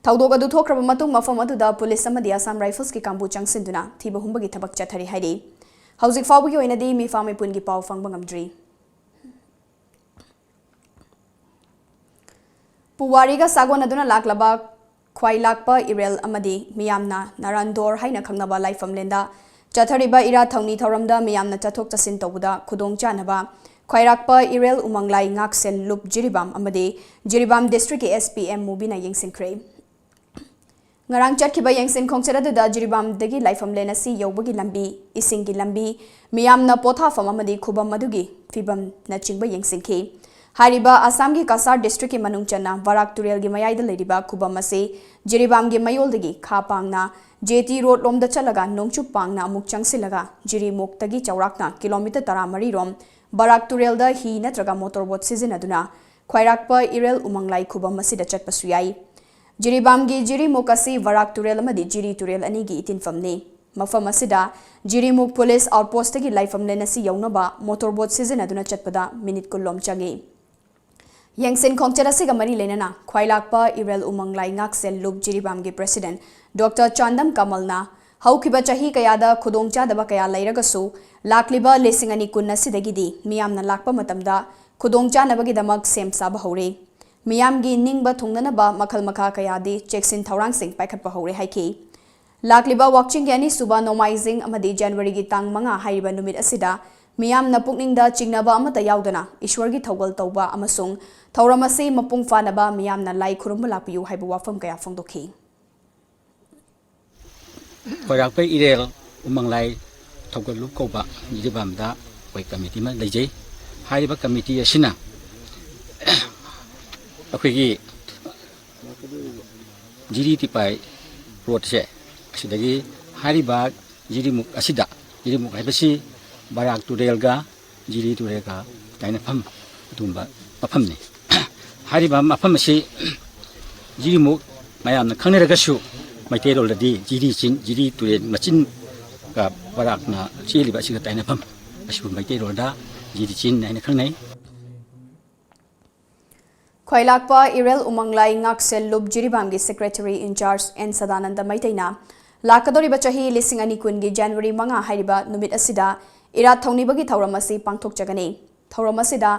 ꯊꯧꯗꯣꯛ ꯑꯗꯨ ꯊꯣꯛꯈ꯭ꯔꯕ ꯃꯇꯨꯡ ꯃꯐꯝ ꯑꯗꯨꯗ police ꯑꯃꯗꯤ Assam Riflesꯀꯤ ꯀꯥꯡꯕꯨ ꯆꯪꯁꯤꯟꯗꯨꯅ ꯊꯤꯕ ꯍꯨꯝꯕꯒꯤ ꯊꯕꯛ ꯆꯠꯊꯔꯤ ꯍꯥꯏꯔꯤ꯫ ꯍꯧꯖꯤꯛ ꯐꯥꯎꯕꯒꯤ ꯑꯣꯏꯅꯗꯤ ꯃꯤꯐꯥ ꯃꯤꯄꯨꯟꯒꯤ ꯄꯥꯎ ꯐꯪꯕ ꯉꯝꯗ꯭ꯔꯤ꯫ ꯄꯨꯋꯥꯔꯤꯒ ꯁꯥꯒꯣꯟꯅꯗꯨꯅ ꯂꯥꯛꯂꯕ ꯈ꯭ꯋꯥꯏꯂꯥꯛꯄ ꯏꯔꯦꯜ ꯑꯃꯗꯤ ꯃꯤꯌꯥꯝꯅ ꯅꯔꯥꯟꯗꯣꯔ ꯍꯥꯏꯅ ꯈꯪꯅꯕ ꯂꯥꯏꯐꯝꯂꯦꯟꯗ ꯆꯠꯊꯔꯤꯕ ꯏꯔꯥꯠ ꯊꯧꯅꯤ ꯊꯧꯔꯝꯗ ꯃꯤꯌꯥꯝꯅ ꯆꯠꯊꯣꯛ ꯆꯠꯁꯤꯟ ꯇꯧꯕꯗ ꯈꯨꯗꯣꯡꯆꯥꯅꯕ ꯈ꯭ꯋꯥꯏꯔꯥꯛꯄ ꯏꯔꯦꯜ ꯎꯃꯪꯂꯥꯏ ꯉꯥꯛꯁꯦꯜ ꯂꯨꯞ ꯖꯤꯔꯤꯕꯥꯝ ꯑꯃꯗꯤ ꯖꯤꯔꯤꯕꯥꯝ districtꯀꯤ SP M ꯃꯨꯕꯤꯅ ꯌꯦꯡꯁꯤꯟꯈ꯭ꯔꯦ꯫ ꯉꯔꯥꯡ ꯆꯠꯈꯤꯕ ꯌꯦꯡꯁꯤꯟ ꯈꯣꯡꯆꯠ ꯑꯗꯨꯗ ꯖꯤꯔꯤꯕꯥꯝꯗꯒꯤ ꯂꯥꯏꯐꯝꯂꯦꯟ ꯑꯁꯤ ꯌꯧꯕꯒꯤ ꯂꯝꯕꯤ, ꯏꯁꯤꯡꯒꯤ ꯂꯝꯕꯤ, ꯃꯤꯌꯥꯝꯅ ꯄꯣꯊꯥꯐꯝ ꯑꯃꯗꯤ ꯈꯨꯕꯝ ꯑꯗꯨꯒꯤ ꯐꯤꯕꯝꯅꯆꯤꯡꯕ ꯌꯦꯡꯁꯤꯟꯈꯤ꯫ ꯍꯥꯏꯔꯤꯕ ꯑꯁꯥꯝꯒꯤ ꯀꯁꯥꯔ districtꯀꯤ ꯃꯅꯨꯡ ꯆꯟꯅ ꯕꯔꯥꯛ ꯇꯨꯔꯦꯜꯒꯤ ꯃꯌꯥꯏꯗ ꯂꯩꯔꯤꯕ ꯈꯨꯕꯝ ꯑꯁꯤ ꯖꯤꯔꯤꯕꯥꯝꯒꯤ ꯃꯌꯣꯜꯗꯒꯤ ꯈꯥ ꯄꯥꯡꯅ JT road ꯂꯣꯝꯗ ꯆꯠꯂꯒ ꯅꯣꯡꯆꯨꯞ ꯄꯥꯡꯅ ꯑꯃꯨꯛ ꯆꯪꯁꯤꯜꯂꯒ ꯖꯤꯔꯤꯃꯣꯛꯇꯒꯤ ꯆꯥꯎꯔꯥꯛꯅ kilometre ꯇꯔꯥꯃꯔꯤ ꯔꯣꯝ ꯕꯔꯥꯛ ꯇꯨꯔꯦꯜꯗ ꯍꯤ ꯅꯠꯇ꯭ꯔꯒ motor boat ꯁꯤꯖꯤꯟꯅꯗꯨꯅ ꯈ꯭ꯋꯥꯏꯔꯥꯛꯄ ꯏꯔꯦꯜ ꯎꯃꯪꯂꯥꯏ ꯈꯨꯕꯝ ꯑꯁꯤꯗ ꯆꯠꯄꯁꯨ ꯌꯥꯏ꯫ ꯖꯤꯔꯤꯕꯥꯝꯒꯤ ꯖꯤꯔꯤꯃꯨꯛ ꯑꯁꯤ ꯕꯔꯥꯛ ꯇꯨꯔꯦꯜ ꯑꯃꯗꯤ ꯖꯤꯔꯤ ꯇꯨꯔꯦꯜ ꯑꯅꯤꯒꯤ ꯏꯇꯤꯟꯐꯝꯅꯤ꯫ ꯃꯐꯝ ꯑꯁꯤꯗ ꯖꯤꯔꯤꯃꯨꯛ police outpostꯇꯒꯤ ꯂꯥꯏꯐꯝꯂꯦꯟ ꯑꯁꯤ ꯌꯧꯅꯕ motor boat ꯁꯤꯖꯤꯟꯅꯗꯨꯅ ꯆꯠꯄꯗ minute ꯀꯨꯟ ꯂꯣꯝ ꯆꯪꯏ꯫ ꯌꯦꯡꯁꯤꯟ ꯈꯣꯡꯆꯠ ꯑꯁꯤꯒ ꯃꯔꯤ ꯂꯩꯅꯅ ꯈ꯭ꯋꯥꯏꯂꯥꯛꯄ ꯏꯔꯦꯜ ꯎꯃꯪ ꯂꯥꯏ ꯉꯥꯛꯁꯦꯜ ꯂꯨꯞ ꯖꯤꯔꯤꯕꯥꯝꯒꯤ president Doctor ꯆꯥꯟꯗꯝ ꯀꯃꯜꯅ ꯍꯧꯈꯤꯕ ꯆꯍꯤ ꯀꯌꯥꯗ ꯈꯨꯗꯣꯡꯆꯥꯗꯕ ꯀꯌꯥ ꯂꯩꯔꯒꯁꯨ ꯂꯥꯛꯂꯤꯕ ꯂꯤꯁꯤꯡ ꯑꯅꯤ ꯀꯨꯟ ꯑꯁꯤꯗꯒꯤꯗꯤ ꯃꯤꯌꯥꯝꯅ ꯂꯥꯛꯄ ꯃꯇꯝꯗ ꯈꯨꯗꯣꯡꯆꯥꯅꯕꯒꯤꯗꯃꯛ ꯁꯦꯝ ꯁꯥꯕ ꯍꯧꯔꯦ꯫ ꯃꯤꯌꯥꯝꯒꯤ ꯅꯤꯡꯕ ꯊꯨꯡꯅꯅꯕ ꯃꯈꯜ ꯃꯈꯥ ꯀꯌꯥꯗꯤ ꯆꯦꯛꯁꯤꯟ ꯊꯧꯔꯥꯡꯁꯤꯡ ꯄꯥꯏꯈꯠꯄ ꯍꯧꯔꯦ ꯍꯥꯏꯈꯤ꯫ ꯂꯥꯛꯂꯤꯕ ꯋꯥꯛꯆꯤꯡꯒꯤ ꯑꯅꯤꯁꯨꯕ ꯅꯣꯡꯃꯥꯏꯖꯤꯡ ꯑꯃꯗꯤ Januaryꯒꯤ ꯇꯥꯡ ꯃꯉꯥ ꯍꯥꯏꯔꯤꯕ ꯅꯨꯃꯤꯠ ꯑꯁꯤꯗ ꯃꯤꯌꯥꯝꯅ ꯄꯨꯛꯅꯤꯡꯗ ꯆꯤꯡꯅꯕ ꯑꯃꯠꯇ ꯌꯥꯎꯗꯅ ꯏꯁ꯭ꯋꯔꯒꯤ ꯊꯧꯒꯜ ꯇꯧꯕ ꯑꯃꯁꯨꯡ ꯊꯧꯔꯝ ꯑꯁꯤ ꯃꯄꯨꯡ ꯐꯥꯅꯕ ꯃꯤꯌꯥꯝꯅ ꯂꯥꯏ ꯈꯨꯔꯨꯝꯕ ꯂꯥꯛꯄꯤꯌꯨ ꯍꯥꯏꯕ ꯋꯥꯐꯝ ꯀꯌꯥ ꯐꯣꯡꯗꯣꯛꯈꯤ꯫ ꯈꯣꯏꯔꯥꯛꯄꯩ ꯏꯔꯦꯜ ꯎꯃꯪꯂꯥꯏ ꯊꯧꯒꯜꯂꯨꯞ ꯀꯧꯕ ꯖꯤꯔꯤꯕꯥꯝꯗ ꯑꯩꯈꯣꯏ ꯀꯃꯤꯇꯤ ꯑꯃ ꯂꯩꯖꯩ꯫ ꯍꯥꯏꯔꯤꯕ ꯀꯃꯤꯇꯤ ꯑꯁꯤꯅ ꯑꯩꯈꯣꯏꯒꯤ ꯖꯤꯔꯤ ꯇꯤꯄꯥꯏ ꯔꯣꯗꯁꯦ, ꯑꯁꯤꯗꯒꯤ ꯍꯥꯏꯔꯤꯕ ꯖꯤꯔꯤꯃꯨꯛ ꯑꯁꯤꯗ, ꯖꯤꯔꯤꯃꯨꯛ ꯍꯥꯏꯕꯁꯤ ꯕꯔꯥꯛ ꯇꯨꯔꯦꯜꯒ ꯖꯤꯔꯤ ꯇꯨꯔꯦꯜꯒ ꯇꯥꯏꯅꯐꯝ ꯑꯗꯨꯒꯨꯝꯕ ꯃꯐꯝꯅꯤ꯫ ꯍꯥꯏꯔꯤꯕ ꯃꯐꯝ ꯑꯁꯤ ꯖꯤꯔꯤꯃꯨꯛ ꯃꯌꯥꯝꯅ ꯈꯪꯅꯔꯒꯁꯨ, ꯃꯩꯇꯩꯂꯣꯟꯗꯗꯤ ꯖꯤꯔꯤ ꯆꯤꯟ, ꯖꯤꯔꯤ ꯇꯨꯔꯦꯜ ꯃꯆꯤꯟꯒ ꯕꯔꯥꯛꯅ ꯆꯦꯜꯂꯤꯕ ꯑꯁꯤꯒ ꯇꯥꯏꯅꯐꯝ, ꯑꯁꯤꯕꯨ ꯃꯩꯇꯩꯂꯣꯟꯗ ꯖꯤꯔꯤ ꯆꯤꯟ ꯍꯥꯏꯅ ꯈꯪꯅꯩ꯫ ꯈ꯭ꯋꯥꯏꯂꯥꯛꯄ ꯏꯔꯦꯜ ꯎꯃꯪꯂꯥꯏ ꯉꯥꯛꯁꯦꯜ ꯂꯨꯞ ꯖꯤꯔꯤꯕꯥꯝꯒꯤ secretary in charge N Sadananda ꯃꯩꯇꯩꯅ ꯂꯥꯛꯀꯗꯧꯔꯤꯕ ꯆꯍꯤ ꯂꯤꯁꯤꯡ ꯑꯅꯤ ꯀꯨꯟꯒꯤ January ꯃꯉꯥ ꯍꯥꯏꯔꯤꯕ ꯅꯨꯃꯤꯠ ꯑꯁꯤꯗ ꯏꯔꯥꯠ ꯊꯧꯅꯤꯕꯒꯤ ꯊꯧꯔꯝ ꯑꯁꯤ ꯄꯥꯡꯊꯣꯛꯆꯒꯅꯤ꯫ ꯊꯧꯔꯝ ꯑꯁꯤꯗ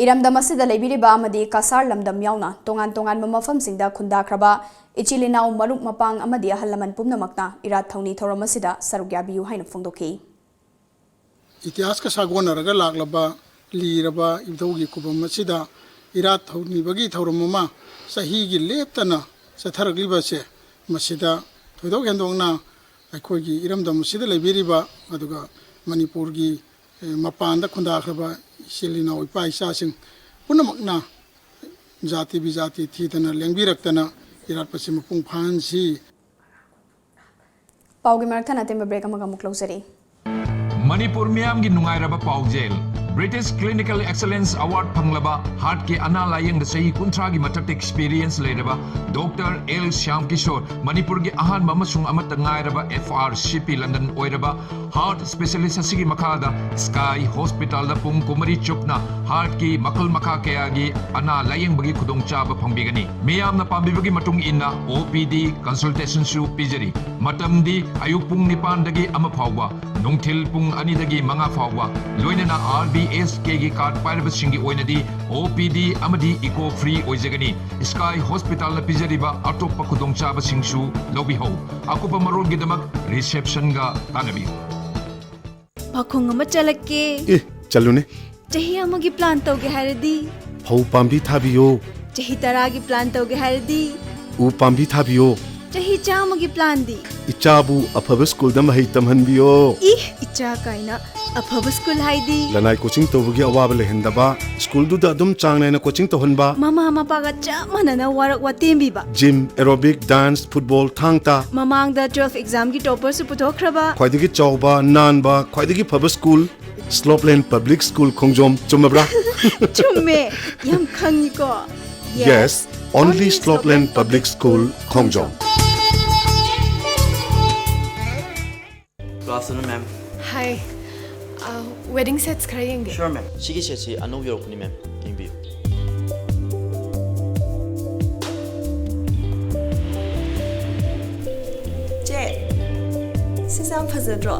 ꯏꯔꯝꯗꯝ ꯑꯁꯤꯗ ꯂꯩꯕꯤꯔꯤꯕ ꯑꯃꯗꯤ ꯀꯁꯥꯔ ꯂꯝꯗꯝ ꯌꯥꯎꯅ ꯇꯣꯉꯥꯟ ꯇꯣꯉꯥꯟꯕ ꯃꯐꯝꯁꯤꯡꯗ ꯈꯨꯟꯗꯥꯈ꯭ꯔꯕ ꯏꯆꯤꯜ ꯏꯅꯥꯎ, ꯃꯔꯨꯞ ꯃꯄꯥꯡ ꯑꯃꯗꯤ ꯑꯍꯜ ꯂꯃꯟ ꯄꯨꯝꯅꯃꯛꯅ ꯏꯔꯥꯠ ꯊꯧꯅꯤ ꯊꯧꯔꯝ ꯑꯁꯤꯗ ꯁꯔꯨꯛ ꯌꯥꯕꯤꯌꯨ ꯍꯥꯏꯅ ꯐꯣꯡꯗꯣꯛꯈꯤ꯫ ꯏꯇꯤꯍꯥꯁꯀ ꯁꯥꯒꯣꯟꯅꯔꯒ ꯂꯥꯛꯂꯕ ꯂꯤꯔꯕ ꯏꯙꯧꯒꯤ ꯈꯨꯕꯝ ꯑꯁꯤꯗ ꯏꯔꯥꯠ ꯊꯧꯅꯤꯕꯒꯤ ꯊꯧꯔꯝ ꯑꯃ ꯆꯍꯤꯒꯤ ꯂꯦꯞꯇꯅ ꯆꯠꯊꯔꯛꯂꯤꯕ ꯑꯁꯦ, ꯃꯁꯤꯗ ꯊꯣꯏꯗꯣꯛ ꯍꯦꯟꯗꯣꯛꯅ ꯑꯩꯈꯣꯏꯒꯤ ꯏꯔꯝꯗꯝ ꯑꯁꯤꯗ ꯂꯩꯕꯤꯔꯤꯕ, ꯑꯗꯨꯒ ꯃꯅꯤꯄꯨꯔꯒꯤ, ꯑꯦ, ꯃꯄꯥꯟꯗ ꯈꯨꯟꯗꯥꯈ꯭ꯔꯕ ꯏꯆꯤꯜ ꯏꯅꯥꯎ, ꯏꯄꯥ ꯏꯆꯥꯁꯤꯡ ꯄꯨꯝꯅꯃꯛꯅ ꯖꯥꯇꯤ ꯕꯤꯖꯥꯇꯤ ꯊꯤꯗꯅ ꯂꯦꯡꯕꯤꯔꯛꯇꯅ ꯏꯔꯥꯠꯄꯁꯤ ꯃꯄꯨꯡ ꯐꯥꯍꯟꯁꯤ꯫ ꯄꯥꯎꯒꯤ ꯃꯔꯛ ꯊꯠꯅ ꯑꯇꯦꯟꯕ break ꯑꯃꯒ ꯑꯃꯨꯛ ꯂꯧꯖꯔꯤ꯫ ꯃꯅꯤꯄꯨꯔ ꯃꯤꯌꯥꯝꯒꯤ ꯅꯨꯡꯉꯥꯏꯔꯕ ꯄꯥꯎꯖꯦꯜ꯫ British Clinical Excellence Award ꯐꯪꯂꯕ heartꯀꯤ ꯑꯅꯥ ꯂꯥꯌꯦꯡꯗ ꯆꯍꯤ ꯀꯨꯟꯊ꯭ꯔꯥꯒꯤ ꯃꯊꯛꯇ experience ꯂꯩꯔꯕ ꯗꯣꯛꯇꯔ ꯑꯦꯜ ꯁ꯭ꯌꯥꯝ ꯀꯤꯁꯣꯔ, ꯃꯅꯤꯄꯨꯔꯒꯤ ꯑꯍꯥꯟꯕ ꯑꯃꯁꯨꯡ ꯑꯃꯠꯇ ꯉꯥꯏꯔꯕ F R C P London ꯑꯣꯏꯔꯕ heart specialist ꯑꯁꯤꯒꯤ ꯃꯈꯥꯗ Sky Hospitalꯗ ꯄꯨꯡ ꯀꯨꯟꯃꯔꯤ ꯆꯨꯞꯅ heartꯀꯤ ꯃꯈꯜ ꯃꯈꯥ ꯀꯌꯥꯒꯤ ꯑꯅꯥ ꯂꯥꯌꯦꯡꯕꯒꯤ ꯈꯨꯗꯣꯡꯆꯥꯕ ꯐꯪꯕꯤꯒꯅꯤ꯫ ꯃꯤꯌꯥꯝꯅ ꯄꯥꯝꯕꯤꯕꯒꯤ ꯃꯇꯨꯡ ꯏꯟꯅ O P D consultationꯁꯨ ꯄꯤꯖꯔꯤ꯫ ꯃꯇꯝꯗꯤ ꯑꯌꯨꯛ ꯄꯨꯡ ꯅꯤꯄꯥꯟꯗꯒꯤ ꯑꯃ ꯐꯥꯎꯕ, ꯅꯨꯡꯊꯤꯜ ꯄꯨꯡ ꯑꯅꯤꯗꯒꯤ ꯃꯉꯥ ꯐꯥꯎꯕ, ꯂꯣꯏꯅꯅ R B S Kꯒꯤ card ꯄꯥꯏꯔꯕꯁꯤꯡꯒꯤ ꯑꯣꯏꯅꯗꯤ O P D ꯑꯃꯗꯤ echo free ꯑꯣꯏꯖꯒꯅꯤ꯫ Sky Hospitalꯅ ꯄꯤꯖꯔꯤꯕ ꯑꯇꯣꯞꯄ ꯈꯨꯗꯣꯡꯆꯥꯕꯁꯤꯡꯁꯨ ꯂꯧꯕꯤꯍꯧ꯫ ꯑꯀꯨꯞꯄ ꯃꯔꯣꯜꯒꯤꯗꯃꯛ receptionꯒ ꯇꯥꯟꯅꯕꯤꯌꯨ꯫ ꯄꯥꯈꯣꯡ ꯑꯃ ꯆꯠꯂꯛꯀꯦ꯫ ꯑꯦ, ꯆꯠꯂꯨꯅꯦ꯫ ꯆꯍꯤ ꯑꯃꯒꯤ plan ꯇꯧꯒꯦ ꯍꯥꯏꯔꯗꯤ? ꯐꯧ ꯄꯥꯝꯕꯤ ꯊꯥꯕꯤꯌꯣ꯫ ꯆꯍꯤ ꯇꯔꯥꯒꯤ plan ꯇꯧꯒꯦ ꯍꯥꯏꯔꯗꯤ? ꯎ ꯄꯥꯝꯕꯤ ꯊꯥꯕꯤꯌꯣ꯫ ꯆꯍꯤ ꯆꯥꯝꯃꯒꯤ planꯗꯤ? ꯏꯆꯥꯕꯨ ꯑꯐꯕ schoolꯗ ꯃꯍꯩ ꯇꯝꯍꯟꯕꯤꯌꯣ꯫ ꯏ, ꯏꯆꯥ ꯀꯥꯏꯅ꯫ ꯑꯐꯕ school ꯍꯥꯏꯗꯤ? ꯂꯅꯥꯏ coaching ꯇꯧꯕꯒꯤ ꯑꯋꯥꯕ ꯂꯩꯍꯟꯗꯕ, schoolꯗꯨꯗ ꯑꯗꯨꯝ ꯆꯥꯡ ꯅꯥꯏꯅ coaching ꯇꯧꯍꯟꯕ꯫ ꯃꯃꯥ ꯃꯄꯥꯒ ꯆꯞ ꯃꯥꯟꯅꯅ work ꯋꯥꯇꯦꯝꯕꯤꯕ꯫ Gym, aerobic, dance, football, ꯊꯥꯡ ꯇꯥ꯫ ꯃꯃꯥꯡꯗ twelve examꯒꯤ topperꯁꯨ ꯄꯨꯊꯣꯛꯈ꯭ꯔꯕ꯫ ꯈ꯭ꯋꯥꯏꯗꯒꯤ ꯆꯥꯎꯕ, ꯅꯥꯟꯕ, ꯈ꯭ꯋꯥꯏꯗꯒꯤ ꯐꯕ school, Slopeland Public School ꯈꯣꯡꯖꯣꯝ꯫ ꯆꯨꯝꯃꯕ꯭ꯔꯥ? ꯆꯨꯝꯃꯦ꯫ ꯌꯥꯝ ꯈꯪꯉꯤꯀꯣ꯫ Yes, only Slopeland Public School ꯈꯣꯡꯖꯣꯝ꯫ Good afternoon, ma'am. Hi. Uh, wedding sets ꯈꯔ ꯌꯦꯡꯒꯦ꯫ Sure, ma'am. ꯁꯤꯒꯤ setꯁꯤ ꯑꯅꯧꯕ ꯌꯧꯔꯛꯄꯅꯤ, ma'am. ꯌꯦꯡꯕꯤꯌꯨ꯫ ꯆꯦ, ꯁꯤꯁꯦ ꯌꯥꯝ ꯐꯖꯗ꯭ꯔꯣ?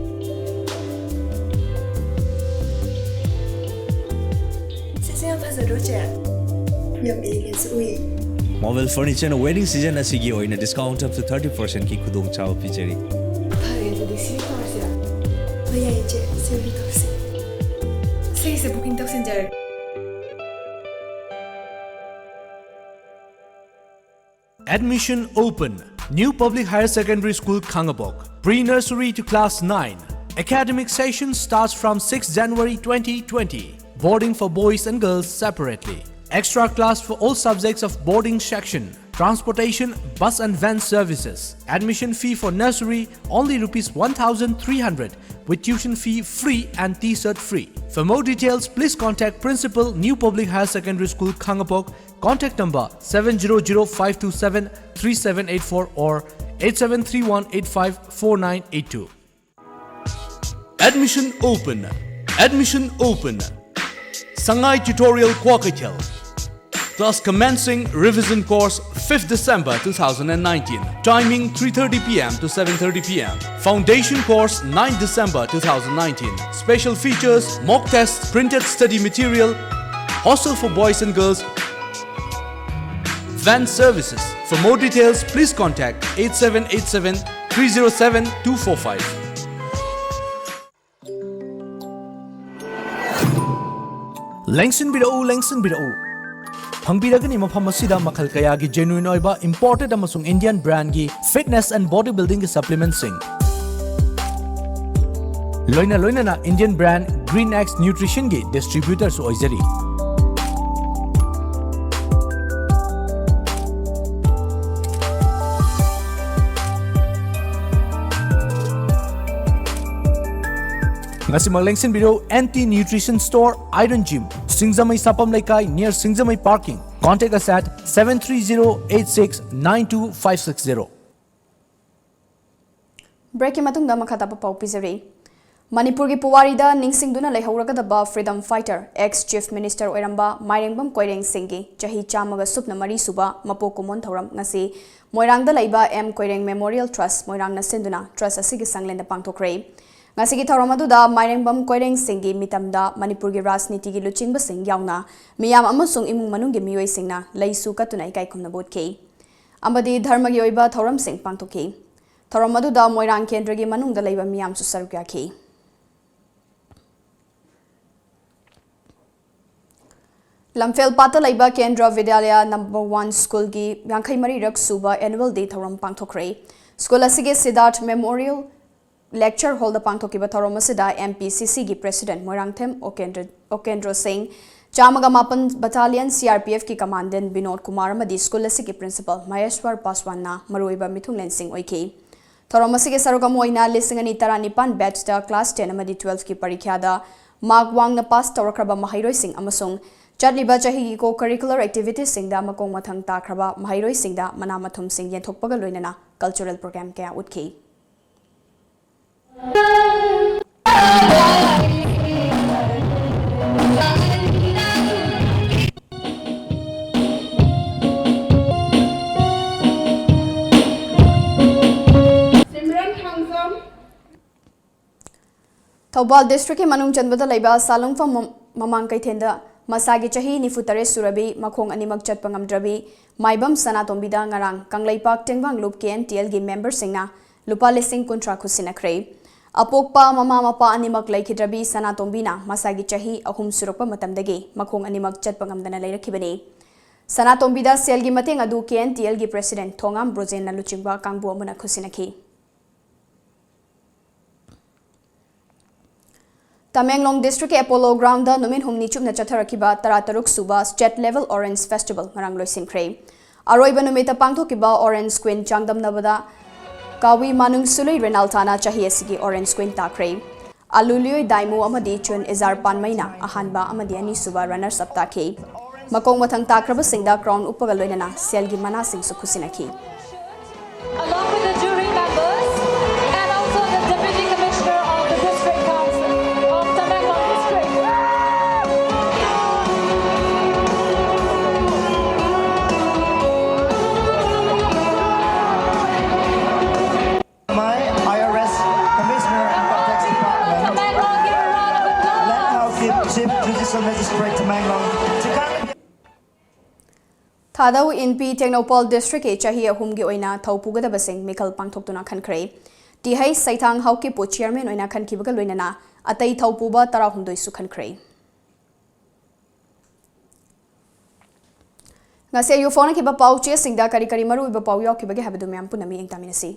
ꯁꯤꯁꯦ ꯌꯥꯝ ꯐꯖꯗ꯭ꯔꯣ, ꯆꯦ? ꯌꯥꯝ elegantꯁꯨ ꯑꯣꯏꯌꯦ꯫ Marvel Furnitureꯅ wedding season ꯑꯁꯤꯒꯤ ꯑꯣꯏꯅ discount up to thirty percentꯀꯤ ꯈꯨꯗꯣꯡꯆꯥꯕ ꯄꯤꯖꯔꯤ꯫ ꯐꯔꯦ, ꯑꯗꯨꯗꯤ ꯁꯤ ꯇꯧꯔꯁꯤꯔꯥ? ꯍꯣꯏ, ꯌꯥꯏꯌꯦ, ꯆꯦ꯫ ꯁꯤ ꯑꯣꯏꯅ ꯇꯧꯁꯤ꯫ ꯁꯤꯒꯤꯁꯦ booking ꯇꯧꯁꯤꯟꯖꯔꯒꯦ꯫ Admission open. New Public Higher Secondary School, Khangabok. Pre-nursery to class nine. Academic session starts from sixth January twenty twenty. Boarding for boys and girls separately. Extra class for all subjects of boarding section. Transportation, bus and van services. Admission fee for nursery only rupees one thousand three hundred, with tuition fee free and T-shirt free. For more details, please contact Principal, New Public Higher Secondary School, Khangapok. Contact number seven zero zero five two seven three seven eight four or eight seven three one eight five four nine eight two. Admission open. Admission open. Sangai Tutorial, Kwakeithel. Class commencing, revision course, fifth December two thousand and nineteen. Timing three thirty p m to seven thirty p m. Foundation course, ninth December two thousand nineteen. Special features: mock tests, printed study material, hostel for boys and girls, van services. For more details, please contact eight seven eight seven three zero seven two four five. ꯂꯦꯡꯁꯤꯟꯕꯤꯔꯛꯎ, ꯂꯦꯡꯁꯤꯟꯕꯤꯔꯛꯎ꯫ ꯐꯪꯕꯤꯔꯒꯅꯤ ꯃꯐꯝ ꯑꯁꯤꯗ ꯃꯈꯜ ꯀꯌꯥꯒꯤ genuine ꯑꯣꯏꯕ imported ꯑꯃꯁꯨꯡ Indian brandꯒꯤ fitness and body buildingꯒꯤ supplementꯁꯤꯡ, ꯂꯣꯏꯅ ꯂꯣꯏꯅꯅ Indian brand Green X Nutritionꯒꯤ distributorꯁꯨ ꯑꯣꯏꯖꯔꯤ꯫ ꯉꯁꯤꯃꯛ ꯂꯦꯡꯁꯤꯟꯕꯤꯔꯣ, N T Nutrition Store, Iron Gym, ꯁꯤꯡꯖꯃꯩ ꯁꯥꯄꯝ ꯂꯩꯀꯥꯏ, near Singjamei parking. Contact us at seven three zero eight six nine two five six zero꯫ Breakꯀꯤ ꯃꯇꯨꯡꯗ ꯃꯈꯥ ꯇꯥꯕ ꯄꯥꯎ ꯄꯤꯖꯔꯤ꯫ ꯃꯅꯤꯄꯨꯔꯒꯤ ꯄꯨꯋꯥꯔꯤꯗ ꯅꯤꯡꯁꯤꯡꯗꯨꯅ ꯂꯩꯍꯧꯔꯒꯗꯕ Freedom Fighter, ex Chief Minister ꯑꯣꯏꯔꯝꯕ ꯃꯥꯏꯔꯦꯡꯕꯝ ꯀꯣꯏꯔꯦꯡ ꯁꯤꯡꯒꯤ ꯆꯍꯤ ꯆꯥꯝꯃꯒ ꯁꯨꯞꯅ ꯃꯔꯤ ꯁꯨꯕ ꯃꯄꯣꯛ ꯀꯨꯝꯑꯣꯟ ꯊꯧꯔꯝ ꯉꯁꯤ ꯃꯣꯏꯔꯥꯡꯗ ꯂꯩꯕ M ꯀꯣꯏꯔꯦꯡ Memorial Trust ꯃꯣꯏꯔꯥꯡꯅ ꯁꯤꯟꯗꯨꯅ trust ꯑꯁꯤꯒꯤ ꯁꯪꯂꯦꯟꯗ ꯄꯥꯡꯊꯣꯛꯈ꯭ꯔꯦ꯫ ꯉꯁꯤꯒꯤ ꯊꯧꯔꯝ ꯑꯗꯨꯗ ꯃꯥꯏꯔꯦꯡꯕꯝ ꯀꯣꯏꯔꯦꯡ ꯁꯤꯡꯒꯤ ꯃꯤꯇꯝꯗ ꯃꯅꯤꯄꯨꯔꯒꯤ ꯔꯥꯖꯅꯤꯇꯤꯒꯤ ꯂꯨꯆꯤꯡꯕꯁꯤꯡ ꯌꯥꯎꯅ ꯃꯤꯌꯥꯝ ꯑꯃꯁꯨꯡ ꯏꯃꯨꯡ ꯃꯅꯨꯡꯒꯤ ꯃꯤꯑꯣꯏꯁꯤꯡꯅ ꯂꯩꯁꯨ ꯀꯠꯇꯨꯅ ꯏꯀꯥꯏ ꯈꯨꯝꯅꯕ ꯎꯠꯈꯤ ꯑꯃꯗꯤ ꯙꯔꯃꯒꯤ ꯑꯣꯏꯕ ꯊꯧꯔꯝꯁꯤꯡ ꯄꯥꯡꯊꯣꯛꯈꯤ꯫ ꯊꯧꯔꯝ ꯑꯗꯨꯗ ꯃꯣꯏꯔꯥꯡ ꯀꯦꯟꯗ꯭ꯔꯒꯤ ꯃꯅꯨꯡꯗ ꯂꯩꯕ ꯃꯤꯌꯥꯝꯁꯨ ꯁꯔꯨꯛ ꯌꯥꯈꯤ꯫ ꯂꯝꯐꯦꯜ ꯄꯥꯠꯇ ꯂꯩꯕ ꯀꯦꯟꯗ꯭ꯔ ꯕꯤꯗ꯭ꯌꯥꯂꯌꯥ number one schoolꯒꯤ ꯌꯥꯡꯈꯩ ꯃꯔꯤꯔꯛ ꯁꯨꯕ annual day ꯊꯧꯔꯝ ꯄꯥꯡꯊꯣꯛꯈ꯭ꯔꯦ꯫ School ꯑꯁꯤꯒꯤ Siddharth Memorial Lecture Hallꯗ ꯄꯥꯡꯊꯣꯛꯈꯤꯕ ꯊꯧꯔꯝ ꯑꯁꯤꯗ M P C Cꯒꯤ President Moirangthem ꯑꯣꯀꯦꯟꯗ꯭ꯔ-, ꯑꯣꯀꯦꯟꯗ꯭ꯔꯣ ꯁꯤꯡ, ꯆꯥꯝꯃꯒ ꯃꯥꯄꯟ Battalion C R P Fꯀꯤ Commandant Vinod Kumar ꯑꯃꯗꯤ school ꯑꯁꯤꯒꯤ Principal ꯃꯍꯦꯁ꯭ꯋꯔ ꯄꯥꯁꯋꯥꯟꯅ ꯃꯔꯨꯑꯣꯏꯕ ꯃꯤꯊꯨꯡꯂꯦꯟꯁꯤꯡ ꯑꯣꯏꯈꯤ꯫ ꯊꯧꯔꯝ ꯑꯁꯤꯒꯤ ꯁꯔꯨꯛ ꯑꯃ ꯑꯣꯏꯅ ꯂꯤꯁꯤꯡ ꯑꯅꯤ ꯇꯔꯥꯅꯤꯄꯥꯟ batchꯇ class ten ꯑꯃꯗꯤ twelveꯀꯤ ꯄꯔꯤꯈ꯭ꯌꯥꯗ mark ꯋꯥꯡꯅ pass ꯇꯧꯔꯛꯈ꯭ꯔꯕ ꯃꯍꯩꯔꯣꯏꯁꯤꯡ ꯑꯃꯁꯨꯡ ꯆꯠꯂꯤꯕ ꯆꯍꯤꯒꯤ co-curricular activitiesꯁꯤꯡꯗ ꯃꯀꯣꯛ ꯃꯊꯪ ꯇꯥꯈ꯭ꯔꯕ ꯃꯍꯩꯔꯣꯏꯁꯤꯡꯗ ꯃꯅꯥ ꯃꯊꯨꯝꯁꯤꯡ ꯌꯦꯟꯊꯣꯛꯄꯒ ꯂꯣꯏꯅꯅ cultural program ꯀꯌꯥ ꯎꯠꯈꯤ꯫ ꯁꯤꯝꯔꯟ ꯊꯥꯡꯖꯝ꯫ ꯊꯧꯕꯥꯜ districtꯀꯤ ꯃꯅꯨꯡ ꯆꯟꯕꯗ ꯂꯩꯕ ꯁꯥꯂꯨꯡꯐꯝ ꯃ-, ꯃꯃꯥꯡ ꯀꯩꯊꯦꯜꯗ ꯃꯁꯥꯒꯤ ꯆꯍꯤ ꯅꯤꯐꯨ ꯇꯔꯦꯠ ꯁꯨꯔꯕꯤ, ꯃꯈꯣꯡ ꯑꯅꯤꯃꯛ ꯆꯠꯄ ꯉꯝꯗ꯭ꯔꯕꯤ ꯃꯥꯏꯕꯝ ꯁꯅꯥꯇꯣꯝꯕꯤꯗ ꯉꯔꯥꯡ ꯀꯪꯂꯩꯄꯥꯛ ꯇꯦꯡꯕꯥꯡꯂꯨꯞ K N T Lꯒꯤ memberꯁꯤꯡꯅ ꯂꯨꯄꯥ ꯂꯤꯁꯤꯡ ꯀꯨꯟꯊ꯭ꯔꯥ ꯈꯨꯠꯁꯤꯟꯅꯈ꯭ꯔꯦ꯫ ꯑꯄꯣꯛꯄ ꯃꯃꯥ ꯃꯄꯥ ꯑꯅꯤꯃꯛ ꯂꯩꯈꯤꯗ꯭ꯔꯕꯤ ꯁꯅꯥꯇꯣꯝꯕꯤꯅ ꯃꯁꯥꯒꯤ ꯆꯍꯤ ꯑꯍꯨꯝ ꯁꯨꯔꯛꯄ ꯃꯇꯝꯗꯒꯤ ꯃꯈꯣꯡ ꯑꯅꯤꯃꯛ ꯆꯠꯄ ꯉꯝꯗꯅ ꯂꯩꯔꯛꯈꯤꯕꯅꯤ꯫ ꯁꯅꯥꯇꯣꯝꯕꯤꯗ ꯁꯦꯜꯒꯤ ꯃꯇꯦꯡ ꯑꯗꯨ KNTLꯒꯤ president ꯊꯣꯉꯥꯝ ꯕ꯭ꯔꯣꯖꯦꯟꯅ ꯂꯨꯆꯤꯡꯕ ꯀꯥꯡꯕꯨ ꯑꯃꯅ ꯈꯨꯠꯁꯤꯟꯅꯈꯤ꯫ ꯇꯃꯦꯡꯂꯣꯡ districtꯀꯤ ꯑꯦꯄꯣꯂꯣ groundꯗ ꯅꯨꯃꯤꯠ ꯍꯨꯝꯅꯤ ꯆꯨꯞꯅ ꯆꯠꯊꯔꯛꯈꯤꯕ ꯇꯔꯥꯇꯔꯨꯛ ꯁꯨꯕ State Level Orange Festival ꯉꯔꯥꯡ ꯂꯣꯏꯁꯤꯟꯈ꯭ꯔꯦ꯫ ꯑꯔꯣꯏꯕ ꯅꯨꯃꯤꯠꯇ ꯄꯥꯡꯊꯣꯛꯈꯤꯕ Orange Queen ꯆꯥꯡꯗꯝꯅꯕꯗ ꯀꯥꯋꯤ ꯃꯥꯅꯨꯡ ꯁꯨꯂꯨꯏ ꯔꯦꯅꯥꯜꯊꯥꯅ ꯆꯍꯤ ꯑꯁꯤꯒꯤ Orange Queen ꯇꯥꯈ꯭ꯔꯦ꯫ ꯑꯂꯨꯂꯤꯌꯣꯏ ꯗꯥꯏꯃꯨ ꯑꯃꯗꯤ ꯆꯨꯟ ꯏꯖꯥꯔ ꯄꯥꯟꯃꯩꯅ ꯑꯍꯥꯟꯕ ꯑꯃꯗꯤ ꯑꯅꯤꯁꯨꯕ runners up ꯇꯥꯈꯤ꯫ ꯃꯈꯣꯡ ꯃꯊꯪ ꯇꯥꯈ꯭ꯔꯕꯁꯤꯡꯗ crown ꯎꯞꯄꯒ ꯂꯣꯏꯅꯅ ꯁꯦꯜꯒꯤ ꯃꯅꯥꯁꯤꯡꯁꯨ ꯈꯨꯠꯁꯤꯟꯅꯈꯤ꯫ Along with the jury members and also the Deputy Commissioner of the District Council of Tamenglong District. My IRS Commissioner and Tax Department, Tamenglong, give a round of applause. Len Haokip, Chief Judicial Magistrate, Tamenglong, to kindly Thadou Inpi Tengnoupal Districtꯀꯤ ꯆꯍꯤ ꯑꯍꯨꯝꯒꯤ ꯑꯣꯏꯅ ꯊꯧ ꯄꯨꯒꯗꯕꯁꯤꯡ ꯃꯤꯈꯜ ꯄꯥꯡꯊꯣꯛꯇꯨꯅ ꯈꯟꯈ꯭ꯔꯦ꯫ ꯇꯤꯍꯩ ꯁꯩꯊꯥꯡ ꯍꯥꯎꯀꯤꯞꯄꯨ chairman ꯑꯣꯏꯅ ꯈꯟꯈꯤꯕꯒ ꯂꯣꯏꯅꯅ ꯑꯇꯩ ꯊꯧ ꯄꯨꯕ ꯇꯔꯥꯍꯨꯝꯗꯣꯏꯁꯨ ꯈꯟꯈ꯭ꯔꯦ꯫ ꯉꯁꯤ ꯑꯌꯨꯛ ꯐꯣꯡꯅꯈꯤꯕ ꯄꯥꯎ ꯆꯦꯁꯤꯡꯗ ꯀꯔꯤ ꯀꯔꯤ ꯃꯔꯨꯑꯣꯏꯕ ꯄꯥꯎ ꯌꯥꯎꯈꯤꯕꯒꯦ ꯍꯥꯏꯕꯗꯨ ꯃꯌꯥꯝ ꯄꯨꯟꯅ ꯃꯤꯠꯌꯦꯡ ꯇꯥꯃꯤꯟꯅꯁꯤ꯫